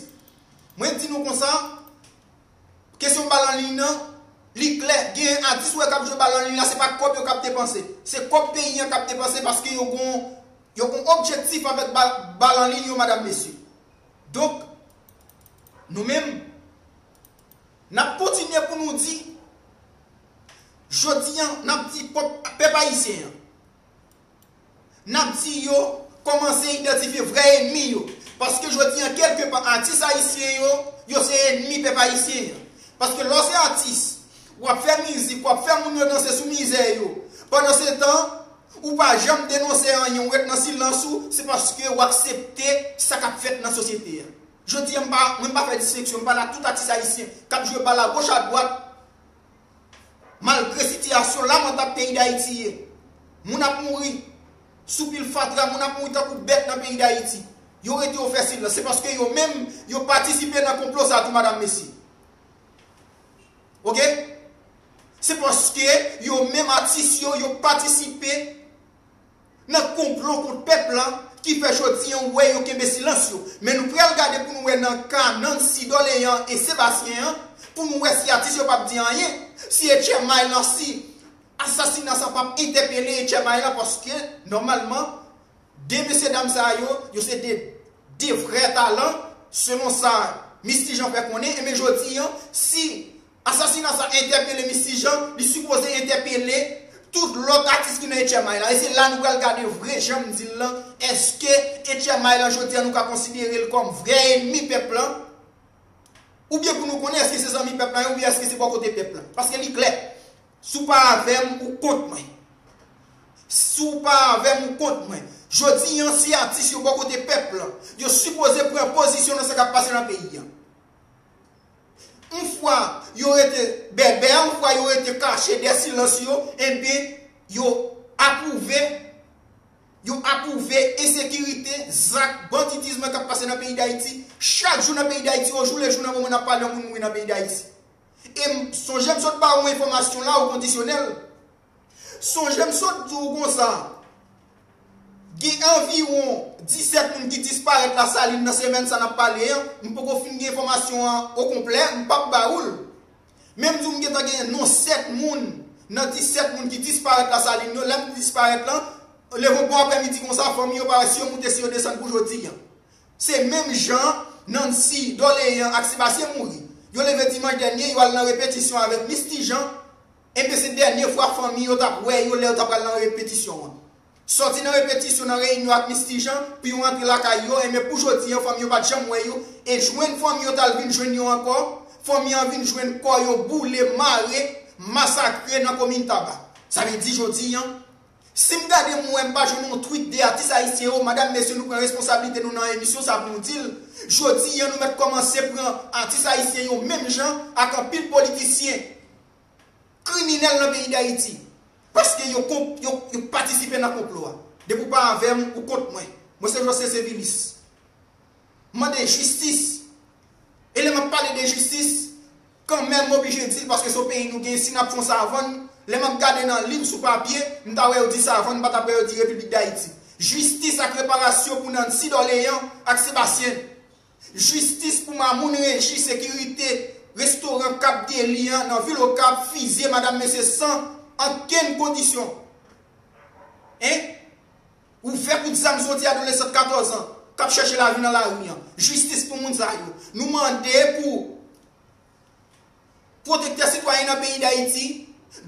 Mwen di nou konsa, kesyon bal an liy nan, li klè. Gen atis ou wè k ap jwe bal an liy la, se pa kòb yo k ap depanse. Se kòb peyi an k ap depanse paske yo gon, yo gon objektif avèk bal, bal an liy yo, madanm, mesye. Donk, nou menm, N ap kontinye pou nou di, jodi a, n ap di pòp, pèp ayisyen an. N ap di yo kòmanse idantifye vrè ènmi yo. Paske jodi a, kèlkepa, atis ayisyen yo, yo se ènmi pèp ayisyen an. Paske lè w se atis, w ap fè mizik, w ap fè moun yo danse sou mizè yo. Pandansetan, ou pa janm denonse anyen, ou ret nan silans ou, se paske w aksepte sa k ap fèt nan sosyete a. Jodi a, m pa, mwen m pa fè distenksyon, m pale a tout atis ayisyen k ap jwe bal a goch a dwat, malgre sitiyasyon lamantab peyi Dayiti ye. Moun ap mouri sou pil fatra, moun ap mouri tankou bèt nan peyi Dayiti. Yo rete, yo fè silans. Se paske yo menm, yo patisipe nan konplo sa a tou, madanm, mesye. Oke? Se paske yo menm atis yo, yo patisipe nan konplo kont pèp la ki fè jodi a ou wè yo kenbe silans yo. Men nou pral gade pou nou wè nan ka Nancy Dorlean e Sebastien an, pou nou wè si atis yo p ap di anyen, si H M I lan, si asasina sa p ap entèpele H M I lan, paske nòmalman, de mesye dam sa yo, yo se de, de vrè talan, selon sa Misty Jean fè konnen. Enben jodi a, si asasina sa entèpele Misty Jean, li sipoze entèpele tout lòt atis ki nan H M I lan. E se la nou pral gade vre, jan m di l lan, èske H M I lan jodi a nou ka konsidere l kòm vrè ènmi pèp lan? Oubyen pou nou konnen èske se zanmi pèp lan, oubyen èske se bò kote pèp lan? Paske li klè. Si w pa avè m, ou kont mwen. Si w pa avè m, ou kont mwen. Jodi a, si atis yo bò kote pèp lan, yo sipoze pran pozisyon nan sa k ap pase nan peyi a. Yon fwa yo rete bèbè, yon fwa yo rete kache dèyè silans yo, enben, yo apwouve, yo apwouve ensekirite, zak banditis k ap pase nan peyi Dayiti. Chak jou nan peyi Dayiti, o jou le jou, nan moman n ap pale, yon moun mouri nan peyi Dayiti. E m sonje m sot ba ou enfòmasyon la, o kondisyonèl. Sonje m sot di w konsa, gen anviwon disèt moun ki disparèt Lasalin nan semèn sa n ap pale an. M poko fin gen enfòmasyon an okonplè, m p ap ba ou l. Men m di w m gentan gen non sèt moun nan disèt moun ki disparèt Lasalin yo. Lè m di disparèt lan, leve yon bon aprèmidi konsa, fanmi yo pa wè si yo moute, si yo desann pou jodi a. Se menm jan Nancy Dorlean ak Sebastien mouri. Yo leve dimanch dènye, yo al nan repetisyon avèk Misty Jean. Enben, se dènye fwa fanmi yo t ap wè yo lè yo t ap al nan repetisyon an. Sòti nan repetisyon, nan reyinyon ak Misty Jean, pou yo rantre lakay yo, enben, pou jodi a, fanmi yo pa t janm wè yo, e jwenn fanmi yo t al vin jwenn yo ankò, fanmi an vin jwenn kò yo boule, mare, masakre nan komin Taba. Sa vle di jodi a, si m gade m wè m pa jwenn yon tweet de atis ayisyen yo, madanm, mesye, nou pran responsablite nou nan emisyon sa pou nou di l. Jodi a, nou mèt kòmanse pran atis ayisyen yo menm jan ak anpil politisyen kriminèl nan peyi Dayiti. Paske yo konp-, yo, yo patisipe nan konplo a. Depi w pa avè m, ou kont mwen. Mwen se José Sevilis. M mande jistis. E lè m ap pale de jistis, kanmenm m oblije di l, paske se yon peyi nou genyen, si n ap fè yon savann, lè m ap gade nan liv sou papye, m ta wè yo di savann, m pa t ap wè yo di Repiblik Dayiti. Jistis ak reparasyon pou Nancy Dorlean ak Sebastien. Jistis pou Mamoun Reji, sekirite restoran Cap Deli an nan vil Okap, fizye madanm mesye san ankenn kondisyon. Hein? Ou fè kout zam sou yon ti adolesan katòz an k ap chèche lavi nan lari an. Jistis pou moun sa yo. Nou mande pou pwotektè sitwayen nan peyi Dayiti,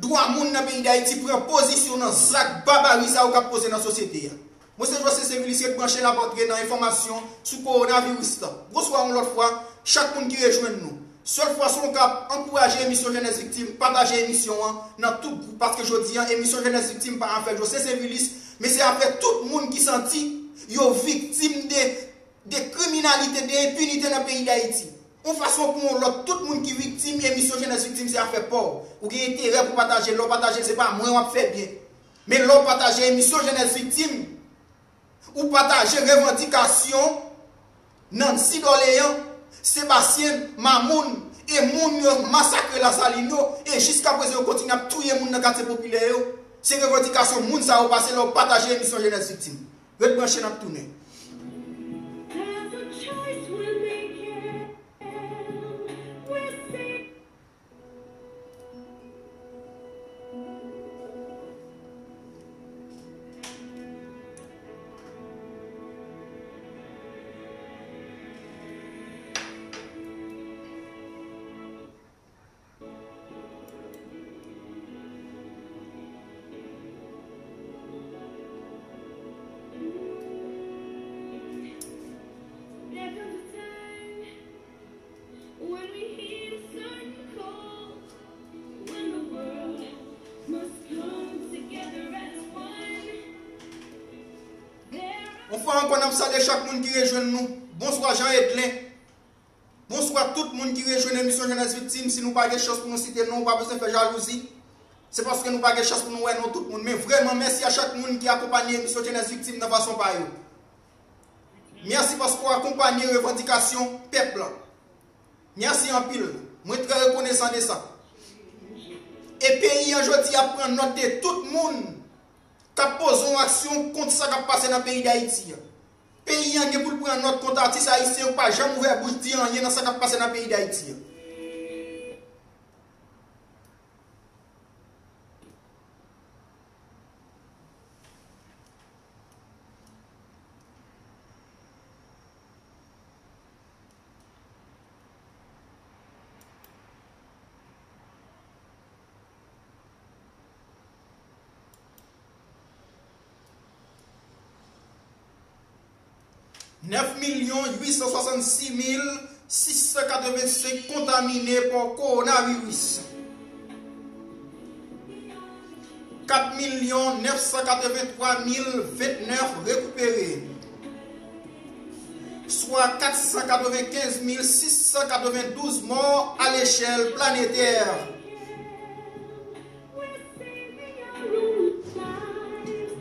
dwa moun nan peyi Dayiti pran pozisyon nan zak babari sa yo k ap poze nan sosyete a. Mwen se José Sevilis, ret branche n ap antre nan enfòmasyon sou kowonaviris la. Bonswa yon lòt fwa, chak moun ki rejwenn nou. Sèl fwa, si w ka ankouraje emisyon Jenès Viktim, pataje emisyon an nan tout gwoup, paske jodi a, emisyon Jenès Viktim pa afè José Sevilis, men se afè tout moun ki santi yo viktim de, de kriminalite, de enpinite nan peyi Dayiti. Yon fason pou yon lòt, tout moun ki viktim emisyon Jenès Viktim se afè pa w. Ou gen enterè pou pataje l, lè w pataje l, se pa mwen w ap fè byen. Men lè w pataje emisyon Jenès Viktim, ou pataje revandikasyon Nancy Dorlean, Sebastien, Mamoun, e moun yo masakre Lasalin yo, e jiskaprezan yo kontinye ap touye moun nan katye popilè yo. Se revandikasyon moun sa yo pase lè w pataje emisyon Jenès Viktim. Ret branche, n ap tounen. Yon fwa ankò, n ap salye chak moun ki rejwenn nou. Bonswa, Jean Edlin. Bonswa, tout moun ki rejwenn emisyon Jenès Viktim. Si nou pa gen chans pou nou site non, ou pa bezwen fè jalouzi. Se paske nou pa gen chans pou nou wè non tout moun. Men vrèman, mèsi a chak moun ki akonpanye emisyon Jenès Viktim nan fason pa yo. Mèsi paske w akonpanye revandikasyon pèp la. Mèsi anpil. Mwen trè rekonesan de sa. E peyi an jodi a pran nòt de tout moun k ap poze yon aksyon kont sa k ap pase nan peyi Dayiti a. Peyi an gen pou l pran nòt kont atis ayisyen yo pa janm ouvè bouch di anyen nan sa k ap pase nan peyi Dayiti a. Nèf milyon uit san swasannsis mil sis san katrevensenk kontamine pa kowonaviris. Kat milyon nèf san katrevenntwa mil ventnèf rekipere, swa kat san katrevenkenz mil sis san katrevendouz mò a lechèl planetè.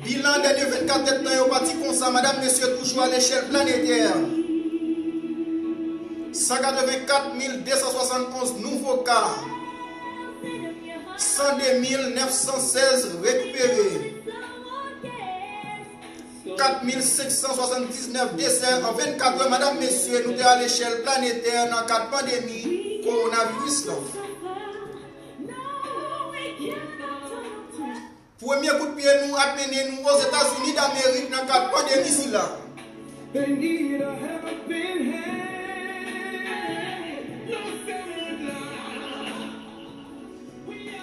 Bilan dènye vennkat èdtan yo pati konsa, madam, mesye, toujou a lechèl planetè. San katrevenkat mil de san swasannonz nouvo ka, san de mil nèf san sèz rekipere, kat mil senk san swasanndiznèf desè an vennkat è. Madam, mesye, nou te a lechèl planetè nan kad pandemi kowonaviris la. Premye kout pye nou ap mennen nou Ozetazini Damerik nan kad pandemi sila.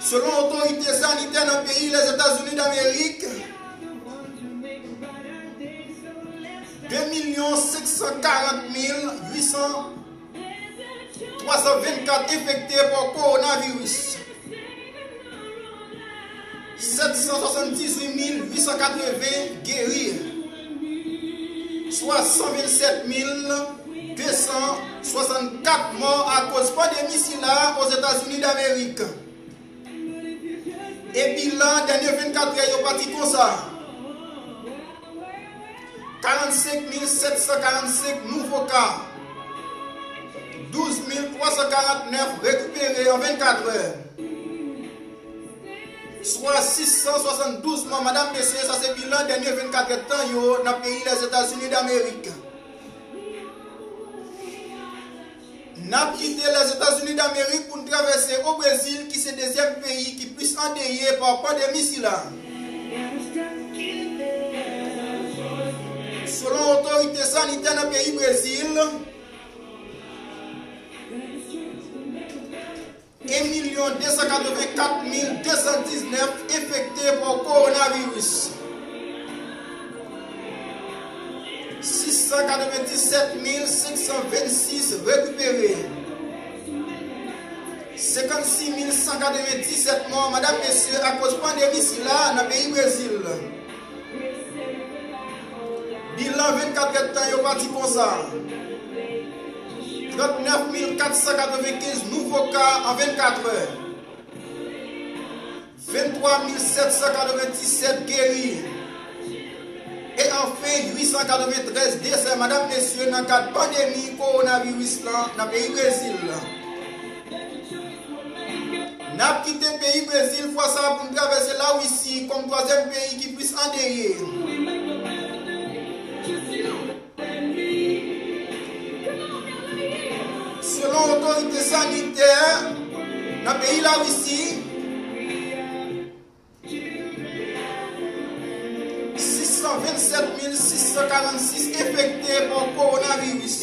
Selon otorite sanitè nan peyi Lèzetazini Damerik, de milyon senk san karant mil uit san twa san vennkat enfekte pa kowonaviris, sèt san swasanndizuit mil uit san katreven geri, swa san vennsèt mil de san swasannkat mò akoz pandemi sila Ozetazini Damerik. E bilan dènye vennkat è yo pati konsa: karannsenk mil sèt san karannsenk nouvo ka, douz mil twa san karantnèf rekipere an vennkat è, swa sis san swasanndouz mò. Madam, mesye, sa se bilan dènye vennkat èdtan yo nan peyi Lèzetazini Damerik. N ap kite Lèzetazini Damerik pou n travèse o Brezil, ki se dezyèm peyi ki plis andeye pa pandemi sila. Selon otorite sanitè nan peyi Brezil, en milyon de san katrevenkat mil de san diznèf enfekte pa kowonaviris, sis san katrevendisèt mil senk san vennsis rekipere, senkannsis mil san katrevendisèt mò, madam, mesye, akoz pandemi sila nan peyi Brezil. Bilan vennkat èdtan yo pati konsa: trannèf mil kat san katrevenkenz nouvo ka an vennkat è, venntwa mil sèt san katrevendisèt geri, e anfen, uit san katreventrèz desè, madam, mesye, nan kad pandemi kowonaviris lan nan peyi Brezil. N ap kite peyi Brezil fwa sa a pou n travèse Larisi kòm twazyèm peyi ki plis andeye. Selon otorite sanitè nan peyi Larisi, sis san vennsèt mil sis san karannsis enfekte pa kowonaviris,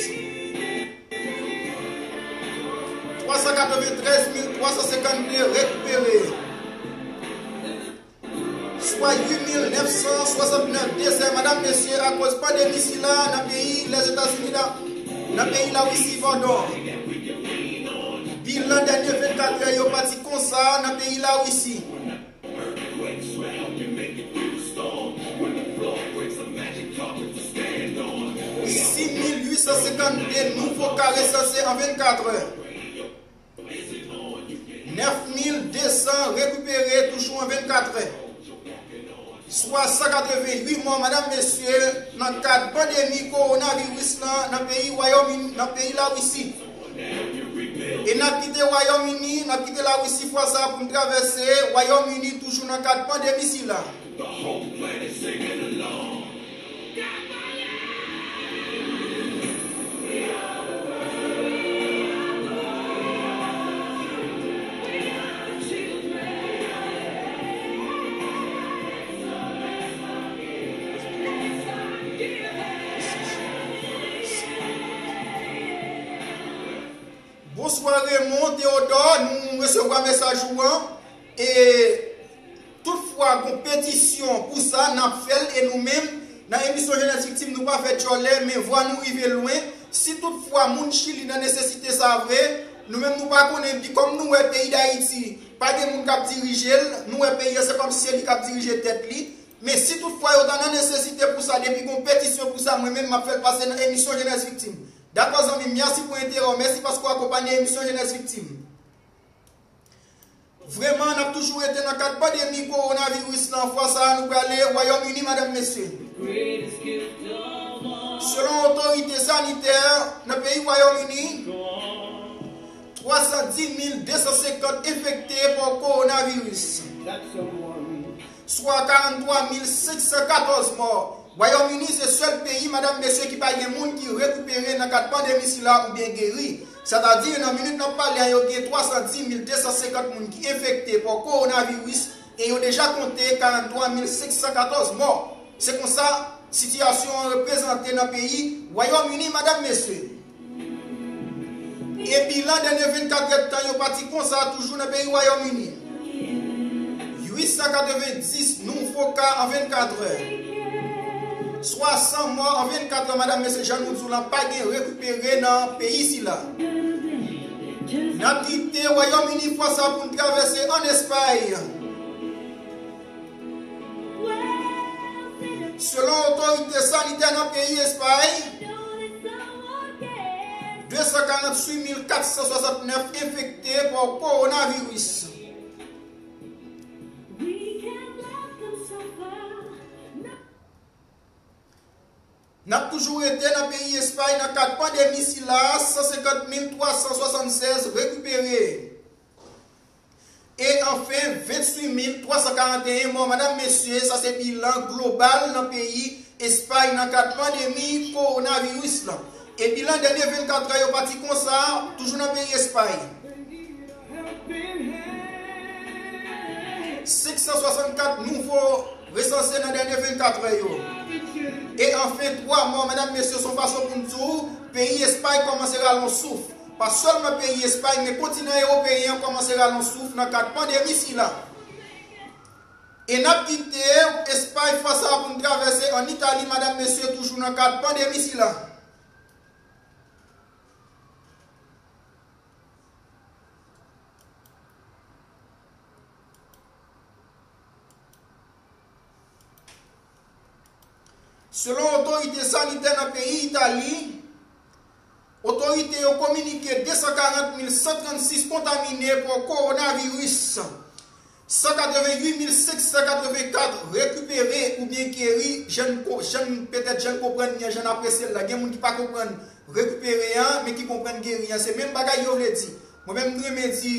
twa san katreventrèz mil twa san senkannde rekipere, swa uit mil nèf san swasantnèf desè, madam, mesye, akoz pandemi sila nan peyi Lèzetazini, nan peyi Larisi, padon. Bilan dènye vennkat è yo pati konsa nan peyi Larisi. Earthquakes round you, make it through the storm. When the floor breaks, a magic carpet to stand. san senkannde nouvo ka resanse an vennkat è. Nèf mil de san rekipere toujou an vennkat è. Swa san katreven uit mò, madanm, mesye, nan kad pandemi kowonaviris lan nan peyi Wayòm Ini, nan peyi Larisi. E n ap kite Wayòm Ini, n ap kite Larisi fwa sa a pou n travèse Wayòm Ini toujou nan kad pandemi sila. Bonswa Raymond Théodore, nou resevwa mesaj ou an. E toutfwa gon petisyon pou sa, n ap fè l. E nou menm, nan emisyon Jenès Viktim, nou pa fè tchòlè, men vwa nou rive lwen. Si toutfwa moun Chili nan nesesite sa vre, nou menm nou pa konnen, epi kòm nou wè peyi Dayiti, pa gen moun k ap dirije l, nou wè peyi an se kòmsi se li k ap dirije tèt li. Men si toutfwa yo ta nan nesesite pou sa, depi gon petisyon pou sa, mwen menm m ap fè l pase nan emisyon Jenès Viktim. Dakò zanmi m, mèsi pou enterè w, mèsi paske w akonpanye emisyon Jenès Viktim. Vrèman, n ap toujou rete nan kad pandemi kowonaviris lan. Fwa sa a, nou prale Wayòm Ini, madanm, mesye. Selon otorite sanitè nan peyi Wayòm Ini, twa san dis mil de san senkant enfekte pa kowonaviris, swa karannntwa mil senk san katòz mò. Wayòm Ini se sèl peyi, madanm, mesye, ki pa gen moun ki rekipere nan kad pandemi sila oubyen geri. Sètadi, nan minit n ap pale a, yo gen twa san dis mil de san senkant moun ki enfekte pa kowonaviris e yo deja konte karannntwa mil senk san katòz mò. Se konsa sitiyasyon an reprezante nan peyi Wayòm Ini, madanm, mesye. E bilan dènye vennkat èdtan yo pati konsa toujou nan peyi Wayòm Ini. Uit san katrevenndis nouvo ka an vennkat è. Swasan mò an vennkat è, madanm, mesye, jan nou di w lan, pa gen rekipere nan peyi sila. N ap kite Wayòm Ini fwa sa pou n travèse ann Espay. Selon otorite sanitè nan peyi Espay, de san karanntuit mil kat san swasantnèf enfekte pa kowonaviris. N ap toujou rete nan peyi Espay nan kad pandemi sila, san senkant mil twa san swasannsèz rekipere. E anfen, venntuit mil twa san karanteyen mò, madanm, mesye, sa se bilan global nan peyi Espay nan kad pandemi kowonaviris lan. E bilan dènye vennkat è yo pati konsa, toujou nan peyi Espay. Senk san swasannkat nouvo resanse nan dènye vennkat è yo. E anfen, twa mò, madanm, mesye, se yon fason pou n di w, peyi Espay kòmanse rale yon souf. Pa sèlman peyi Espay, men kontinan ewopeyen an kòmanse rale yon souf nan kad pandemi sila. E n ap kite Espay fwa sa a pou n travèse ann Itali, madanm, mesye, toujou nan kad pandemi sila. Selon otorite sanitè nan peyi Itali, otorite yo kominike de san karant mil san trannsis kontamine pa kowonaviris, san katreventuit mil senk san katrevenkat rekipere oubyen geri. Jan n ko-, jan n, petèt jan n konprann li an, jan n apresye l la. Gen moun ki pa konprann rekipere an, men ki konprann geri an. Se menm bagay yo vle di. Mwen menm, m renmen di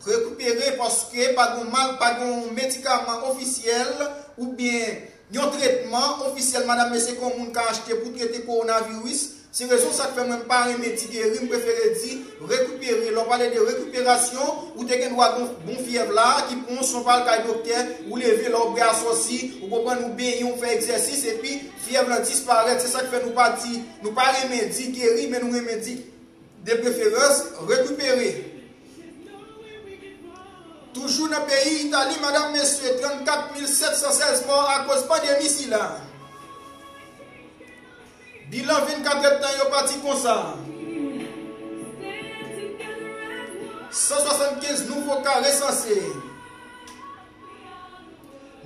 rekipere paske pa gon mal, pa gon medikaman ofisyèl oubyen yon tretman ofisyèl, madanm, mesye, ke yon moun ka achte pou trete kowonaviris. Se rezon sa k fè mwen m pa renmen di geri, m prefere di rekipere. Lè w pale de rekiperasyon, ou te gen dwa gon bon fyèv la, ki pran w, si w pa al kay doktè, ou leve, lè w bwè aswòsi, ou konprann, ou benyen, ou fè egzèsis, epi fyèv lan disparèt. Se sa k fè nou pa di, nou pa renmen di geri, men nou renmen di, de preferans, rekipere. Toujou nan peyi Itali, madanm, mesye, trannkat mil sèt san sèz mò akoz pandemi sila. Bilan vennkat èdtan yo pati konsa. San swasannkenz nouvo ka resanse.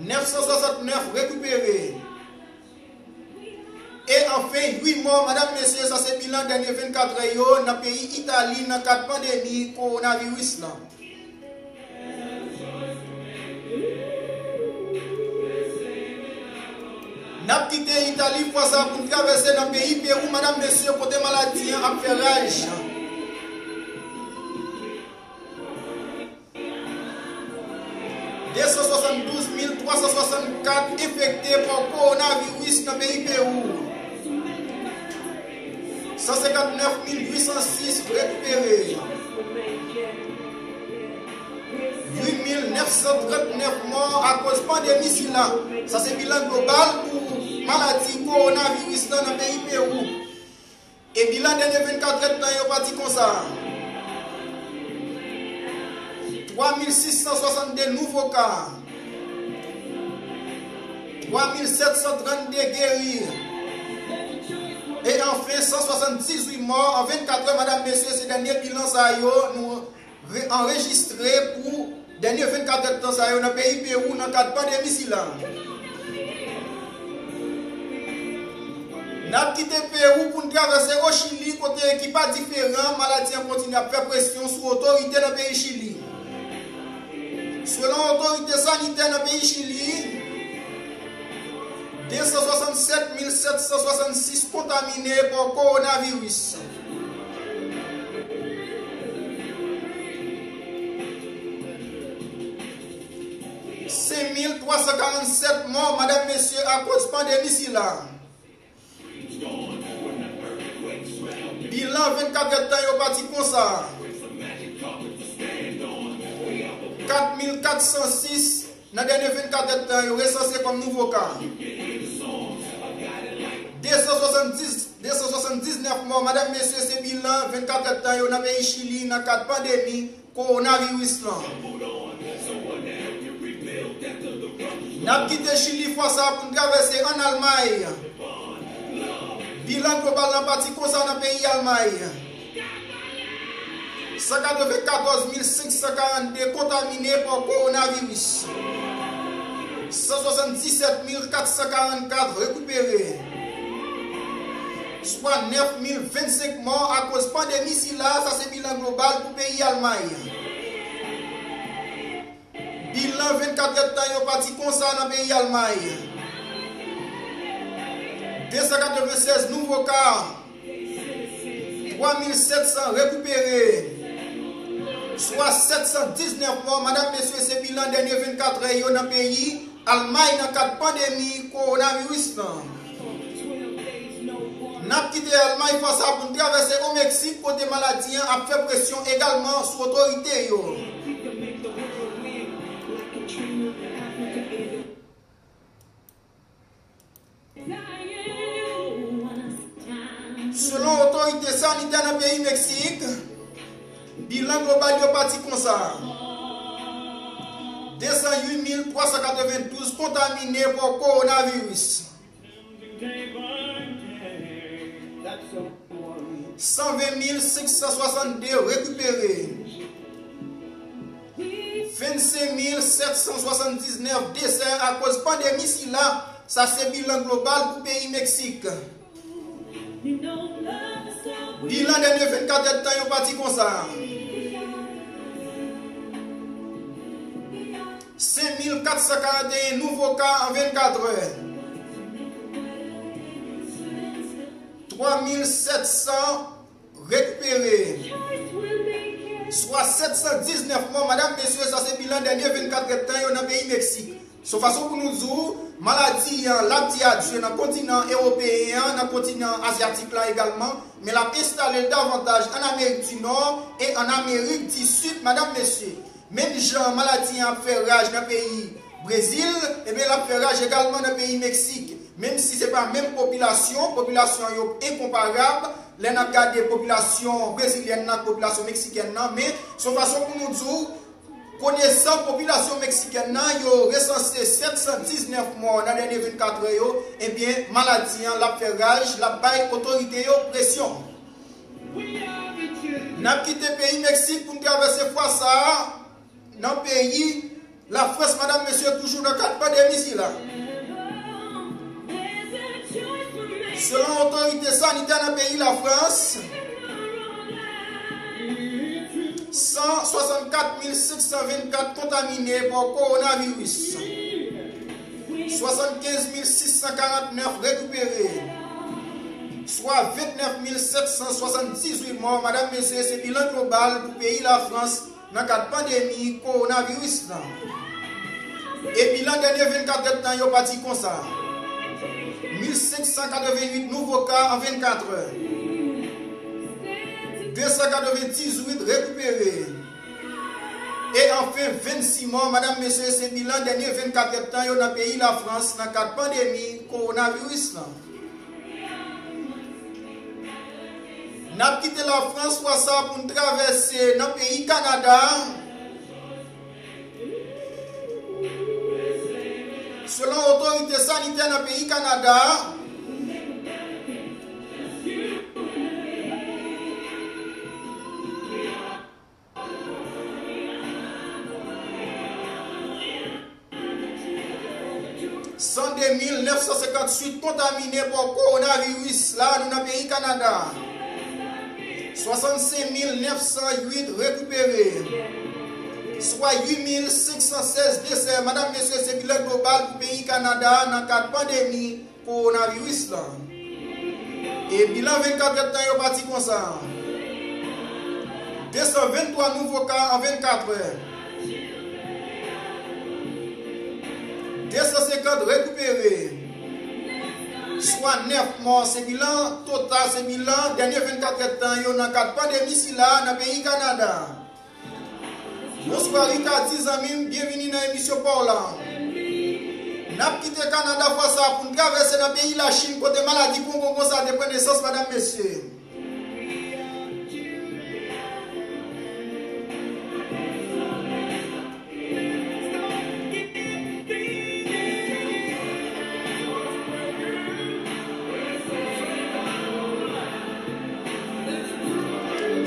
Nèf san swasantnèf rekipere. E Anfen, uit mò, madam, mesye, sa se bilan dènye vennkat è yo nan peyi Itali nan kad pandemi kowonaviris lan. N ap kite Itali fwa sa pou n travèse nan peyi Pewou, madam, mesye, kote maladi an ap fè raj. De san swasanndouz mil twa san swasannkat enfekte pa kowonaviris nan peyi Pewou. San senkantnèf mil uit san sis rekipere. Uit mil nèf san trantnèf mò akoz pandemi sila. Sa se bilan global pou maladi kowonaviris lan nan peyi Pewou. E bilan dènye vennkat èdtan yo pati konsa. Twa mil sis san swasannde nouvo ka. Twa mil sèt san trannde geri. E anfen, san swasanndizuit mò an vennkat è, madam, mesye, se dènye bilan sa yo nou re- anrejistre pou dènye vennkat èdtan sa yo nan peyi Pewou nan kad pandemi sila. N ap kite Pewou pou n travèse o Chili, kote ki pa diferan, maladi an kontinye ap fè presyon sou otorite nan peyi Chili. Selon otorite sanitè nan peyi Chili, de san swasannsèt mil sèt san swasannsis kontamine pa kowonaviris. Senk mil twa san karannsèt mò, madam, mesye, akoz pandemi sila. Bilan vennkat èdtan yo pati konsa. Kat mil kat san sis nan dènye vennkat èdtan yo resanse kòm nouvo ka. De san swasanndiz, de san swasanndiznèf mò, madam, mesye, se bilan vennkat èdtan yo nan peyi Chili nan kad pandemi kowonaviris lan. N ap kite Chili fwa sa pou n travèse ann Almay. Bilan global lan pati konsa nan peyi Almay. San katrevenkatòz mil senk san karannde kontamine pa kowonaviris. San swasanndisèt mil kat san karannkat rekipere. Swa nèf mil vennsenk mò akoz pandemi sila, sa se bilan global pou peyi Almay. Bilan vennkat èdtan yo pati konsa nan peyi Almay. De san katrevennsèz nouvo ka, twa mil sèt san rekipere, swa sèt san diznèf mò, madam, mesye, se bilan dènye vennkat è yo nan peyi Almay nan kad pandemi kowonaviris lan. N ap kite Almay fwa sa pou n travèse o Meksik, kote maladi an ap fè presyon egalman sou otorite yo. Selon otorite sanitè nan peyi Meksik, bilan global yo pati konsa. De san uit mil twa san katrevendouz kontamine pa kowonaviris. San ven mil senk san swasannde rekipere. Vennsenk mil sèt san swasanndiznèf desè akoz pandemi sila, sa se bilan global pou peyi Meksik. Bilan dènye vennkat èdtan yo pati konsa. Senk mil kat san karanteyen nouvo ka an vennkat è. Twa mil sèt san rekipere. Swa sèt san diznèf mò, madam, mesye, sa se bilan dènye vennkat èdtan yo nan peyi Meksik. Se yon fason pou nou di w, maladi an, l ap di adye nan kontinan ewopeyen an, nan kontinan azyatik la egalman, men l ap enstale l davantaj ann Amerik di Nò e ann Amerik di Sid, madam, mesye. Menm jan maladi an ap fè raj nan peyi Brezil, ebyen, l ap fè raj egalman nan peyi Meksik. Menm si se pa menm popilasyon, popilasyon yo enkonparab, lè n ap gade popilasyon brezilyèn nan ak popilasyon meksikèn nan, men se yon fason pou nou di w, konesan popilasyon meksikèn nan, yo resanse sèt san diznèf mò nan dènye vennkat è yo, ebyen, maladi an, l ap fè raj, l ap bay otorite yo presyon. N ap kite peyi Meksik pou n travèse fwa sa a nan peyi Lafrans, madam, mesye, toujou nan kad pandemi sila. Selon otorite sanitè nan peyi Lafrans, san swasannkat mil senk san vennkat kontamine pa kowonaviris, swasannkenz mil sis san karantnèf rekipere, swa vennèf mil sèt san swasanndizuit mò. Madanm, mesye, se bilan global pou peyi Lafrans nan kad pandemi kowonaviris lan. E bilan dènye vennkat èdtan yo pati konsa: mil senk san katreventuit nouvo ka an vennkat è, de san katrevendizuit rekipere, e anfen vennsis mò. Madanm, mesye, se bilan dènye vennkat èdtan yo nan peyi Lafrans nan kad pandemi kowonaviris lan. N ap kite Lafrans fwa sa pou n travèse nan peyi Kanada. Selon otorite sanitè nan peyi Kanada, san de mil nèf san senkantuit kontamine pa kowonaviris la, nou nan peyi Kanada. Swasannsenk mil nèf san uit rekipere, swa uit mil senk san sèz desè. Madanm, mesye, se bilan global pou peyi Kanada nan kad pandemi kowonaviris lan. E bilan vennkat èdtan yo pati konsa: de san venntwa nouvo ka an vennkat è, de san senkant rekipere, swa nèf mò. Se bilan total, se bilan dènye vennkat èdtan yo nan kad pandemi sila nan peyi Kanada. Bonswa Ricardy, zanmi m, byenvini nan emisyon pa w la. N ap kite Kanada fwa sa pou n travèse nan peyi Lachin, kote maladi pongongon sa te pran nesans, madanm, mesye.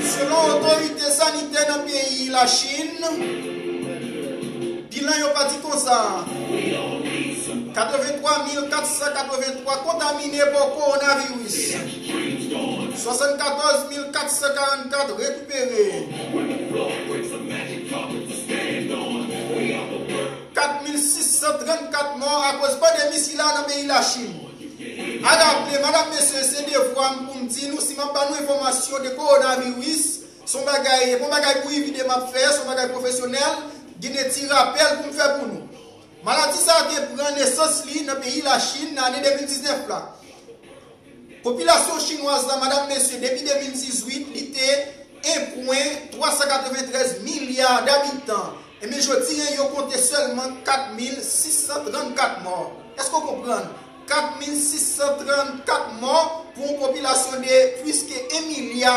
Selon otorite sanitè nan peyi Lachin, bilan yo pati konsa: katrevenntwa mil kat san katrevenntwa kontamine pa kowonaviris, swasannkatòz mil kat san karannkat rekipere, kat mil sis san trannkat mò akoz pandemi sila nan peyi Lachin. A raple, madanm, mesye, se devwa m pou m di nou, si m ap ba nou enfòmasyon de kowonaviris, se yon bagay, se pa yon bagay pou ivide m ap fè, se yon bagay pwofesyonèl, gen de ti rapèl pou m fè pou nou. Maladi sa a te pran nesans li nan peyi Lachin nan ane de mil diznèf la. Popilasyon chinwaz la, madanm, mesye, depi de mil dizuit, li te en pwen twa san katreventrèz milya dabitan. Ebyen, jodi a, yo konte sèlman kat mil sis san trannkat mò. Èske w konprann? Kat mil sis san trannkat mò pou yon popilasyon de plis ke en milya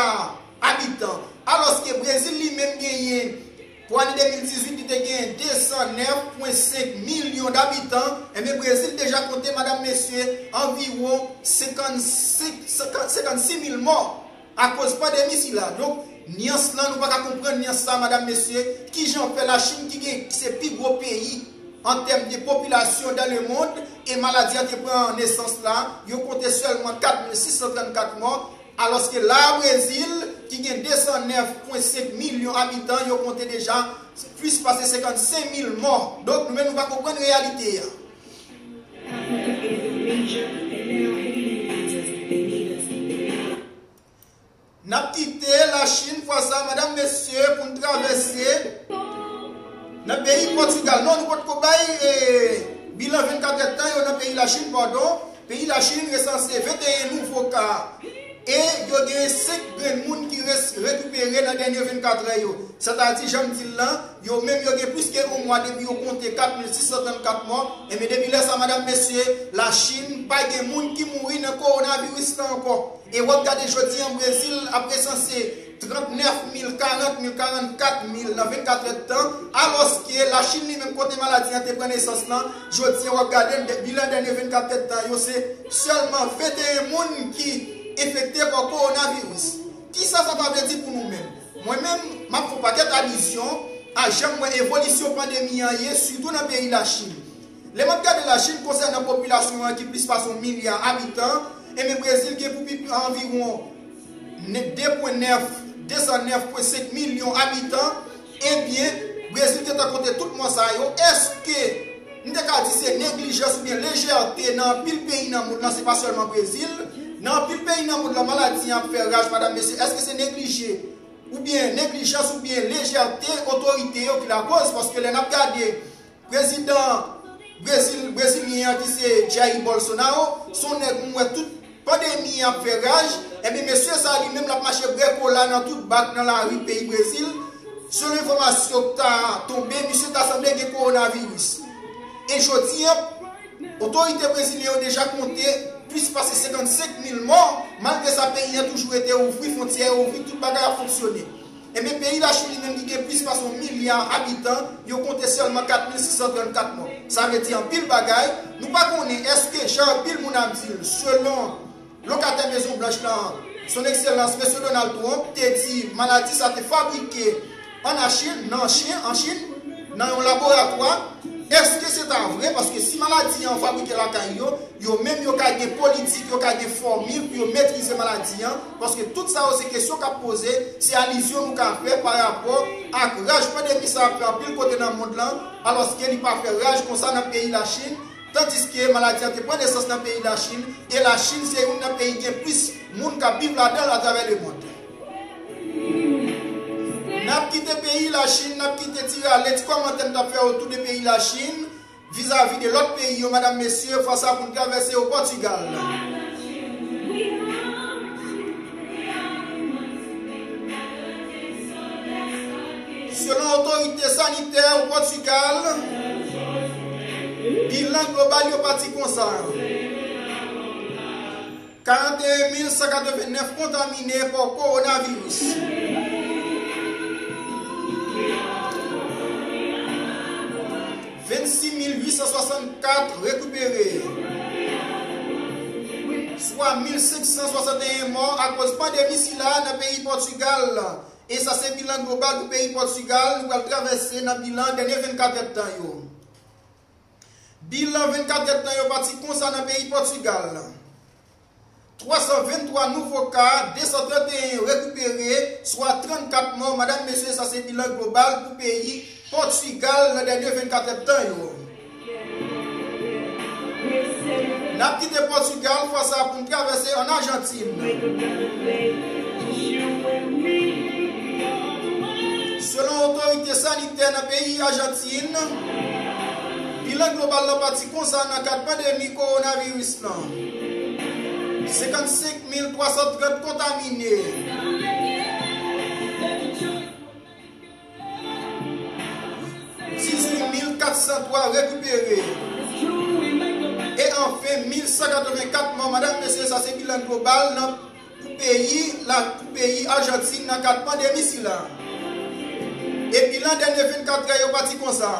abitan. Alòske Brezil li menm genyen, pou ane de mil dizuit, li te genyen de san nèf pwen senk milyon dabitan. Ebyen, Brezil deja konte, madanm, mesye, anviwon senkannsenk, senkannsis mil mò akoz pandemi sila. Donk, nyans lan, nou pa ka konprann nyans sa, madanm, mesye. Kijan fè Lachin, ki gen, ki se pi gwo peyi an tèm de popilasyon dans le monde, e maladi a te pran nesans la, yo konte sèlman kat mil sis san trannkat mò, alòske la a, Brezil, ki gen de san nèf pwen senk milyon abitan, yo konte deja plis pase senkannsenk mil mò. Donk, nou menm, nou pa konprann reyalite a. N ap kite Lachin fwa sa, madanm, mesye, pou n travèse nan peyi Pòtigal. Non, nou potko bay, eh, bilan vennkat èdtan yo nan peyi Lachin, padon. Peyi Lachin resanse venteyen nouvo ka. E yo gen senk grenn moun ki res-, rekipere nan dènye vennkat è yo. Sètadi, jan m di l lan, yo menm yo gen plis ke yon mwa depi yo konte kat mil sis san trannkat mò. Ebyen, depi lè sa, madanm, mesye, Lachin pa gen moun ki mouri nan kowonaviris la ankò. E w ap gade jodi an, Brezil ap resanse trannèf mil, karant mil, karannkat mil nan vennkat èdtan, alòske Lachin li menm, kote maladi an te pran nesans lan, jodi an w ap gade l, de-, bilan dènye vennkat èdtan yo, se sèlman venteyen moun ki enfekte pa kowonaviris. Kisa sa ta vle di pou nou menm? Mwen menm, m ap fè yon pakèt alizyon a jan m wè evolisyon pandemi an ye, sitou nan peyi Lachin. Lè m ap gade Lachin konsènan popilasyon an ki plis pase yon milya abitan, Ebyen, Brezil gen pou pi anviwon ne-, de pwen nèf, de san nèf pwen senk milyon abitan. Ebyen, Brezil gentan konte tout mò sa yo. Èske n te ka di se neglijans oubyen lejète nan anpil peyi nan mond lan, se pa sèlman Brezil? Nan anpil peyi nan mond lan, maladi an ap fè raj, madanm, mesye. Èske se neglije oubyen neglijans oubyen lejète otorite yo ki lakoz? Paske lè n ap gade prezidan Brezil, brezilyen an ki se Jair Bolsonaro, se yon nèg m wè tout pandemi an ap fè raj. Ebyen, mesye sa a li menm l ap mache brè kola nan tout bak nan lari peyi Brezil. Selon enfòmasyon k ta tonbe, misye ta sanble gen kowonaviris. E jodi an, otorite brezilyen yo deja konte plis pase senkannsenk mil mò. Malgre sa, peyi an toujou rete ouvri fwontyè yo, ouvri tout bagay ap fonksyone. Ebyen, peyi Lachin li menm ki gen plis pase yon milya abitan, yo konte sèlman kat mil sis san trannkat mò. Sa vle di anpil bagay. Nou pa konnen èske jan anpil moun ap di l, selon lokatè Mezon Blanch lan, Son Ekselans Mesye Donald Trump, te di maladi sa te fabrike an Achin, nan Chin, an Chin, nan yon laboratwa. Èske se ta vre? Paske si maladi an fabrike lakay yo, yo menm yo ka gen politik, yo ka gen fòmil pou yo metrize maladi an. Paske tout sa yo se kesyon k ap poze, se alizyon nou ka fè pa rapò ak raj pandemi sa ap fè anpil kote nan mond lan, alòske li pa fè raj konsa nan peyi Lachin, tandiske maladi an te pran nesans nan peyi Lachin, e Lachin se youn nan peyi gen plis moun k ap viv ladan l atravè lemonn. N ap kite peyi Lachin, n ap kite ti rale, ti kòmantè n t ap fè otou de peyi Lachin, vizavi de lòt peyi yo, madanm, mesye, fwa sa pou n travèse o Pòtigal. Selon otorite sanitè o Pòtigal, bilan global yo pati konsa. Karannteyen mil san katrevennnèf kontamine pa kowonaviris. Vennsis mil uit san swasannkat rekipere. Swa mil senk san swasanteyen mò akoz pandemi sila nan peyi Pòtigal. E sa se bilan global pou peyi Pòtigal. Nou pral travèse nan bilan dènye vennkat èdtan yo. Bilan vennkat èdtan yo pati konsa nan peyi Pòtigal. Twa san venntwa nouvo ka, de san trannteyen rekipere, swa trannkat mò. Madanm, mesye, sa se bilan global pou peyi Pòtigal nan dènye vennkat èdtan yo. N ap kite Pòtigal, fwa sa a pou n travèse ann Ajantin. Selon otorite sanitè nan peyi Ajantin, bilan global lan pati konsa nan kad pandemi kowonaviris lan. Senkannsenk mil twa san trant kontamine. Dizuit mil kat san twa rekipere. E anfen, mil san katrevenkat mò. Madanm, mesye, sa se bilan global nan, pou peyi la, pou peyi Ajantin nan kad pandemi sila. E bilan dènye vennkat è yo pati konsa.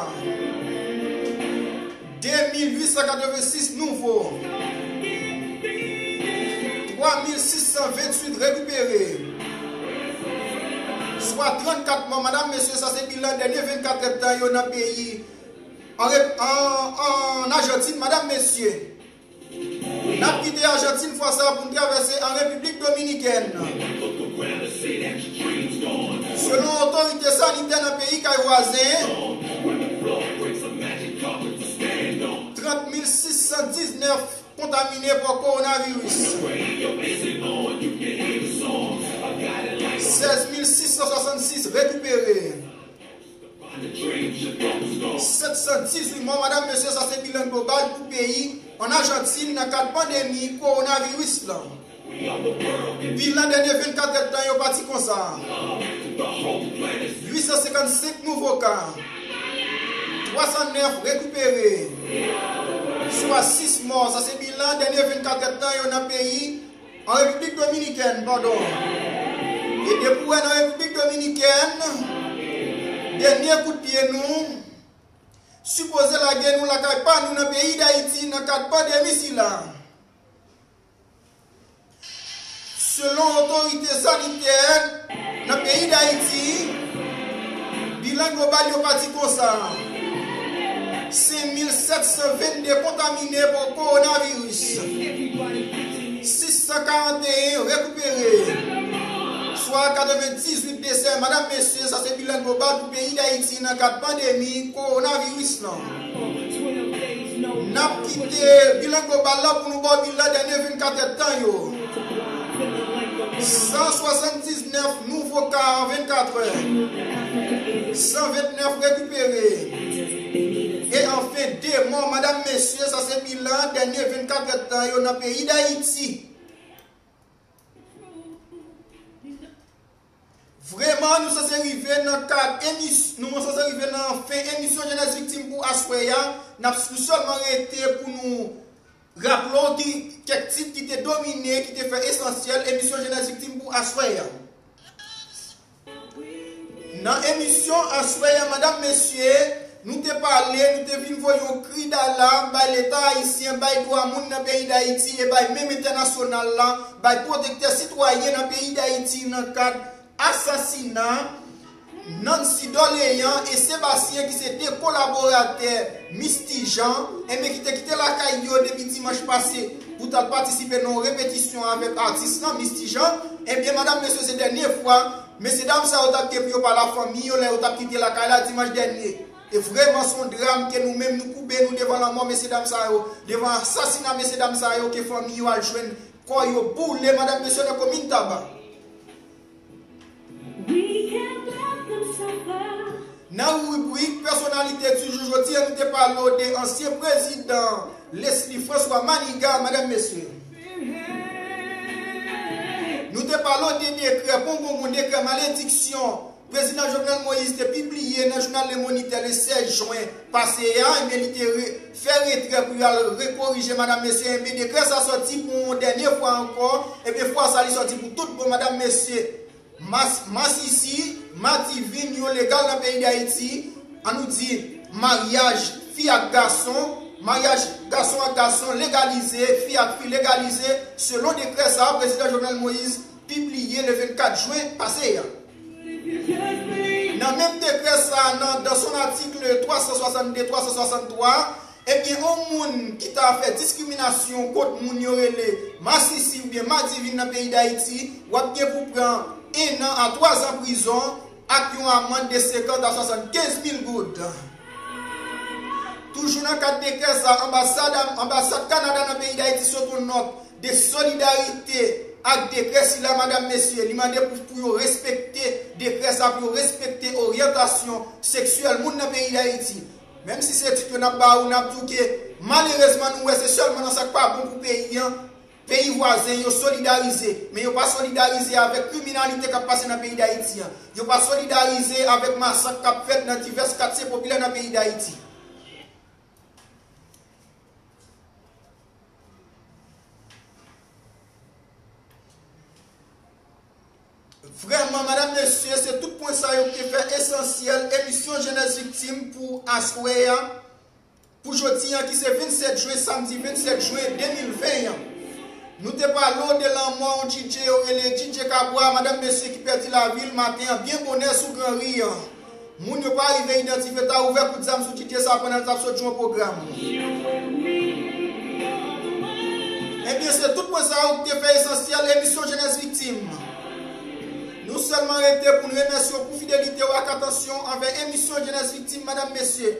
De mil uit san katrevensis nouvo. Twa mil sis san venntuit rekipere. Swa trannkat mò. Madanm, mesye, sa se bilan dènye vennkat èdtan yo nan peyi, an rep-, an, an Ajantin, madanm, mesye. N ap kite Ajantin fwa sa a pou n travèse an Repiblik Dominikèn. Selon otorite sanitè nan peyi kay vwazen, trant mil sis san diznèf kontamine pa kowonaviris. Sèz mil sis san swasannsis rekipere. Sèt san dizuit mò. Madanm, mesye, sa se bilan global pou peyi an Ajantin nan kad pandemi kowonaviris lan. Bilan dènye vennkat èdtan yo pati konsa. Uit san senkannsenk nouvo ka. Twa san nèf rekipere. Swa sis mò. Sa se bilan dènye vennkat èdtan yo nan peyi, an Repiblik Dominikèn, padon. E depi w wè nan Repiblik Dominikèn, dènye kout pye nou sipoze lage nou lakay pa nou nan peyi Dayiti nan kad pandemi sila. Selon otorite sanitè nan peyi Dayiti, bilan global yo pati konsa. Senk mil sèt san vennde kontamine pa kowonaviris. Sis san karanteyen rekipere, swa katrevendizuit desè. Madanm, mesye, sa se bilan global pou peyi Dayiti nan kad pandemi kowonaviris lan. N ap kite bilan global la pou nou ba w bilan dènye vennkat èdtan yo. San swasanndiznèf nouvo ka an vennkat è. San vennèf rekipere. E anfen, de mò, madanm, mesye, sa se bilan dènye vennkat èdtan yo nan peyi Dayiti. Vreman, nou sanse rive nan kad emis-, nou sanse rive nan fen emisyon Jenès Viktim pou aswè a. N ap sou sèlman rete pou nou raple w ti kèk tit ki te domine, ki te fè esansyèl emisyon Jenès Viktim pou aswè a. Nan emisyon aswè a, madanm, mesye, nou te pale, nou te vin voye yon kri dalam bay Leta ayisyen, bay dwa moun nan peyi Dayiti e bay menm entènasyonal la, bay pwotektè sitwayen nan peyi Dayiti nan kad asasina Nancy Dorléan e Sébastien ki se de kolaboratè Misty Jean, enben ki te kite lakay yo depi dimanch pase pou t al patisipe nan yon repetisyon avèk atis lan, Misty Jean. Ebyen, madanm, mesye, se dènye fwa mesyedam sa yo t ap gen pou yo pale a fanmi yo lè yo t ap kite lakay la dimanch dènye. E vrèman, se yon dram ke nou menm nou koube nou devan lanmò mesyedam sa yo, devan asasina mesyedam sa yo ke fanmi yo al jwenn kò yo boule, madanm, mesye, nan komin Taba. Nan ribrik pèsonalite di jou, jodi a nou te pale w de ansyen prezidan Leslie François Manigat, madanm, mesye. Nou te pale w de dekrè pongongon, dekrè malediksyon prezidan Jovenel Moïse te pibliye nan jounal Le Moniteur le sèz jen pase a, ebyen, li te re-, fè retrè pou y al rekorije, madanm, mesye, enben, dekrè sa sòti pou yon dènye fwa ankò, ebyen, fwa sa li sòti pou tout bon, madanm, mesye. Mas-, masisi, madivin yo legal nan peyi Dayiti, ann nou di, maryaj fi ak gason, maryaj gason ak gason legalize, fi ak fi legalize, selon dekrè sa a, prezidan Jovenel Moïse pibliye le vennkat jen pase a. Nan menm dekrè sa a, nan, dans son article trois cent soixante-deux, trois cent soixante-trois, ebyen, yon moun ki ta fè diskriminasyon kont moun yo rele masisi oubyen madivin nan peyi Dayiti, w ap gen pou pran ennan a twazan prizon ak yon amann de senkant a swasannkenz mil goud. Toujou nan kad dekrè sa, anbasad, anbasad Kanada nan peyi Dayiti sot yon nòt de solidarite ak dekrè sila, madanm, mesye. Li mande pou, pou yo respekte dekrè sa, pou yo respekte oryantasyon seksyèl moun nan peyi Dayiti. Menm si se tit yo n ap ba ou, n ap di w ke malerezman nou wè se sèlman nan sa k pa bon pou peyi an, peyi vwazen yo solidarize, men yo pa solidarize avèk kriminalite k ap pase nan peyi Dayiti an. Yo pa solidarize avèk masak k ap fèt nan divès katye popilè nan peyi Dayiti. Vrèman, madanm, mesye, se tout pwen sa yo ki te fè esansyèl emisyon Jenès Viktim pou aswè a, pou jodi a ki se vennsèt jen, samdi vennsèt jen de mil ven an. Nou te pale w de lanmò yon D J yo rele D J Kabwa, madanm, mesye, ki pèdi lavi l maten an byen bonè sou Gran Ri an. Moun yo pa rive idantifye ta ouvè kout zam sou D J sa pandan l t ap sot jwe yon pwogram. Ebyen, se tout pwen sa yo ki te fè esansyèl emisyon Jenès Viktim. Nou sèlman rete pou n remèsye w pou fidelite w ak atansyon w anvè emisyon Jenès Viktim, madanm, mesye.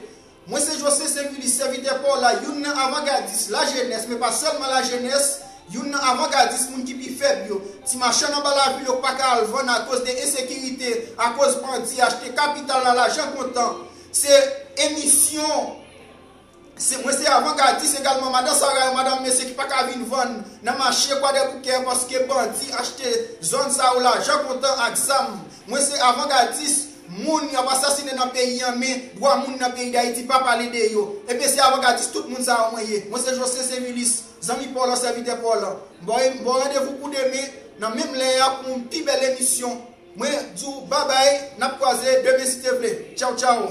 Mwen se José Servilis, sèvitè pa w la, youn nan avangadis lajenès, men pa sèlman lajenès, youn nan avangadis moun ki pi fèb yo, ti machann anba lavil yo k pa ka al vann akoz de ensekirite, akoz bandi achte kapital la lajan kontan. Se emisyon, se, mwen se avangadis egalman, madan Sara yo, madanm, mesye ki pa ka vin vann nan mache Kwadèboukè paske bandi achte zòn sa yo lajan kontan ak zam. Mwen se avangadis moun y ap asasinen nan peyi an, men dwa moun nan peyi Dayiti pa pale de yo. Ebyen, se avangadis tout moun sa yo mwen ye. Mwen se José Servilis, zanmi pa w lan, sèvitè pa w lan. M ba w, m ba w randevou pou demen, nan menm lè a, pou yon pi bèl emisyon. Mwen di w babay, n ap kwaze demen si Dye vle. Tchaw, tchaw.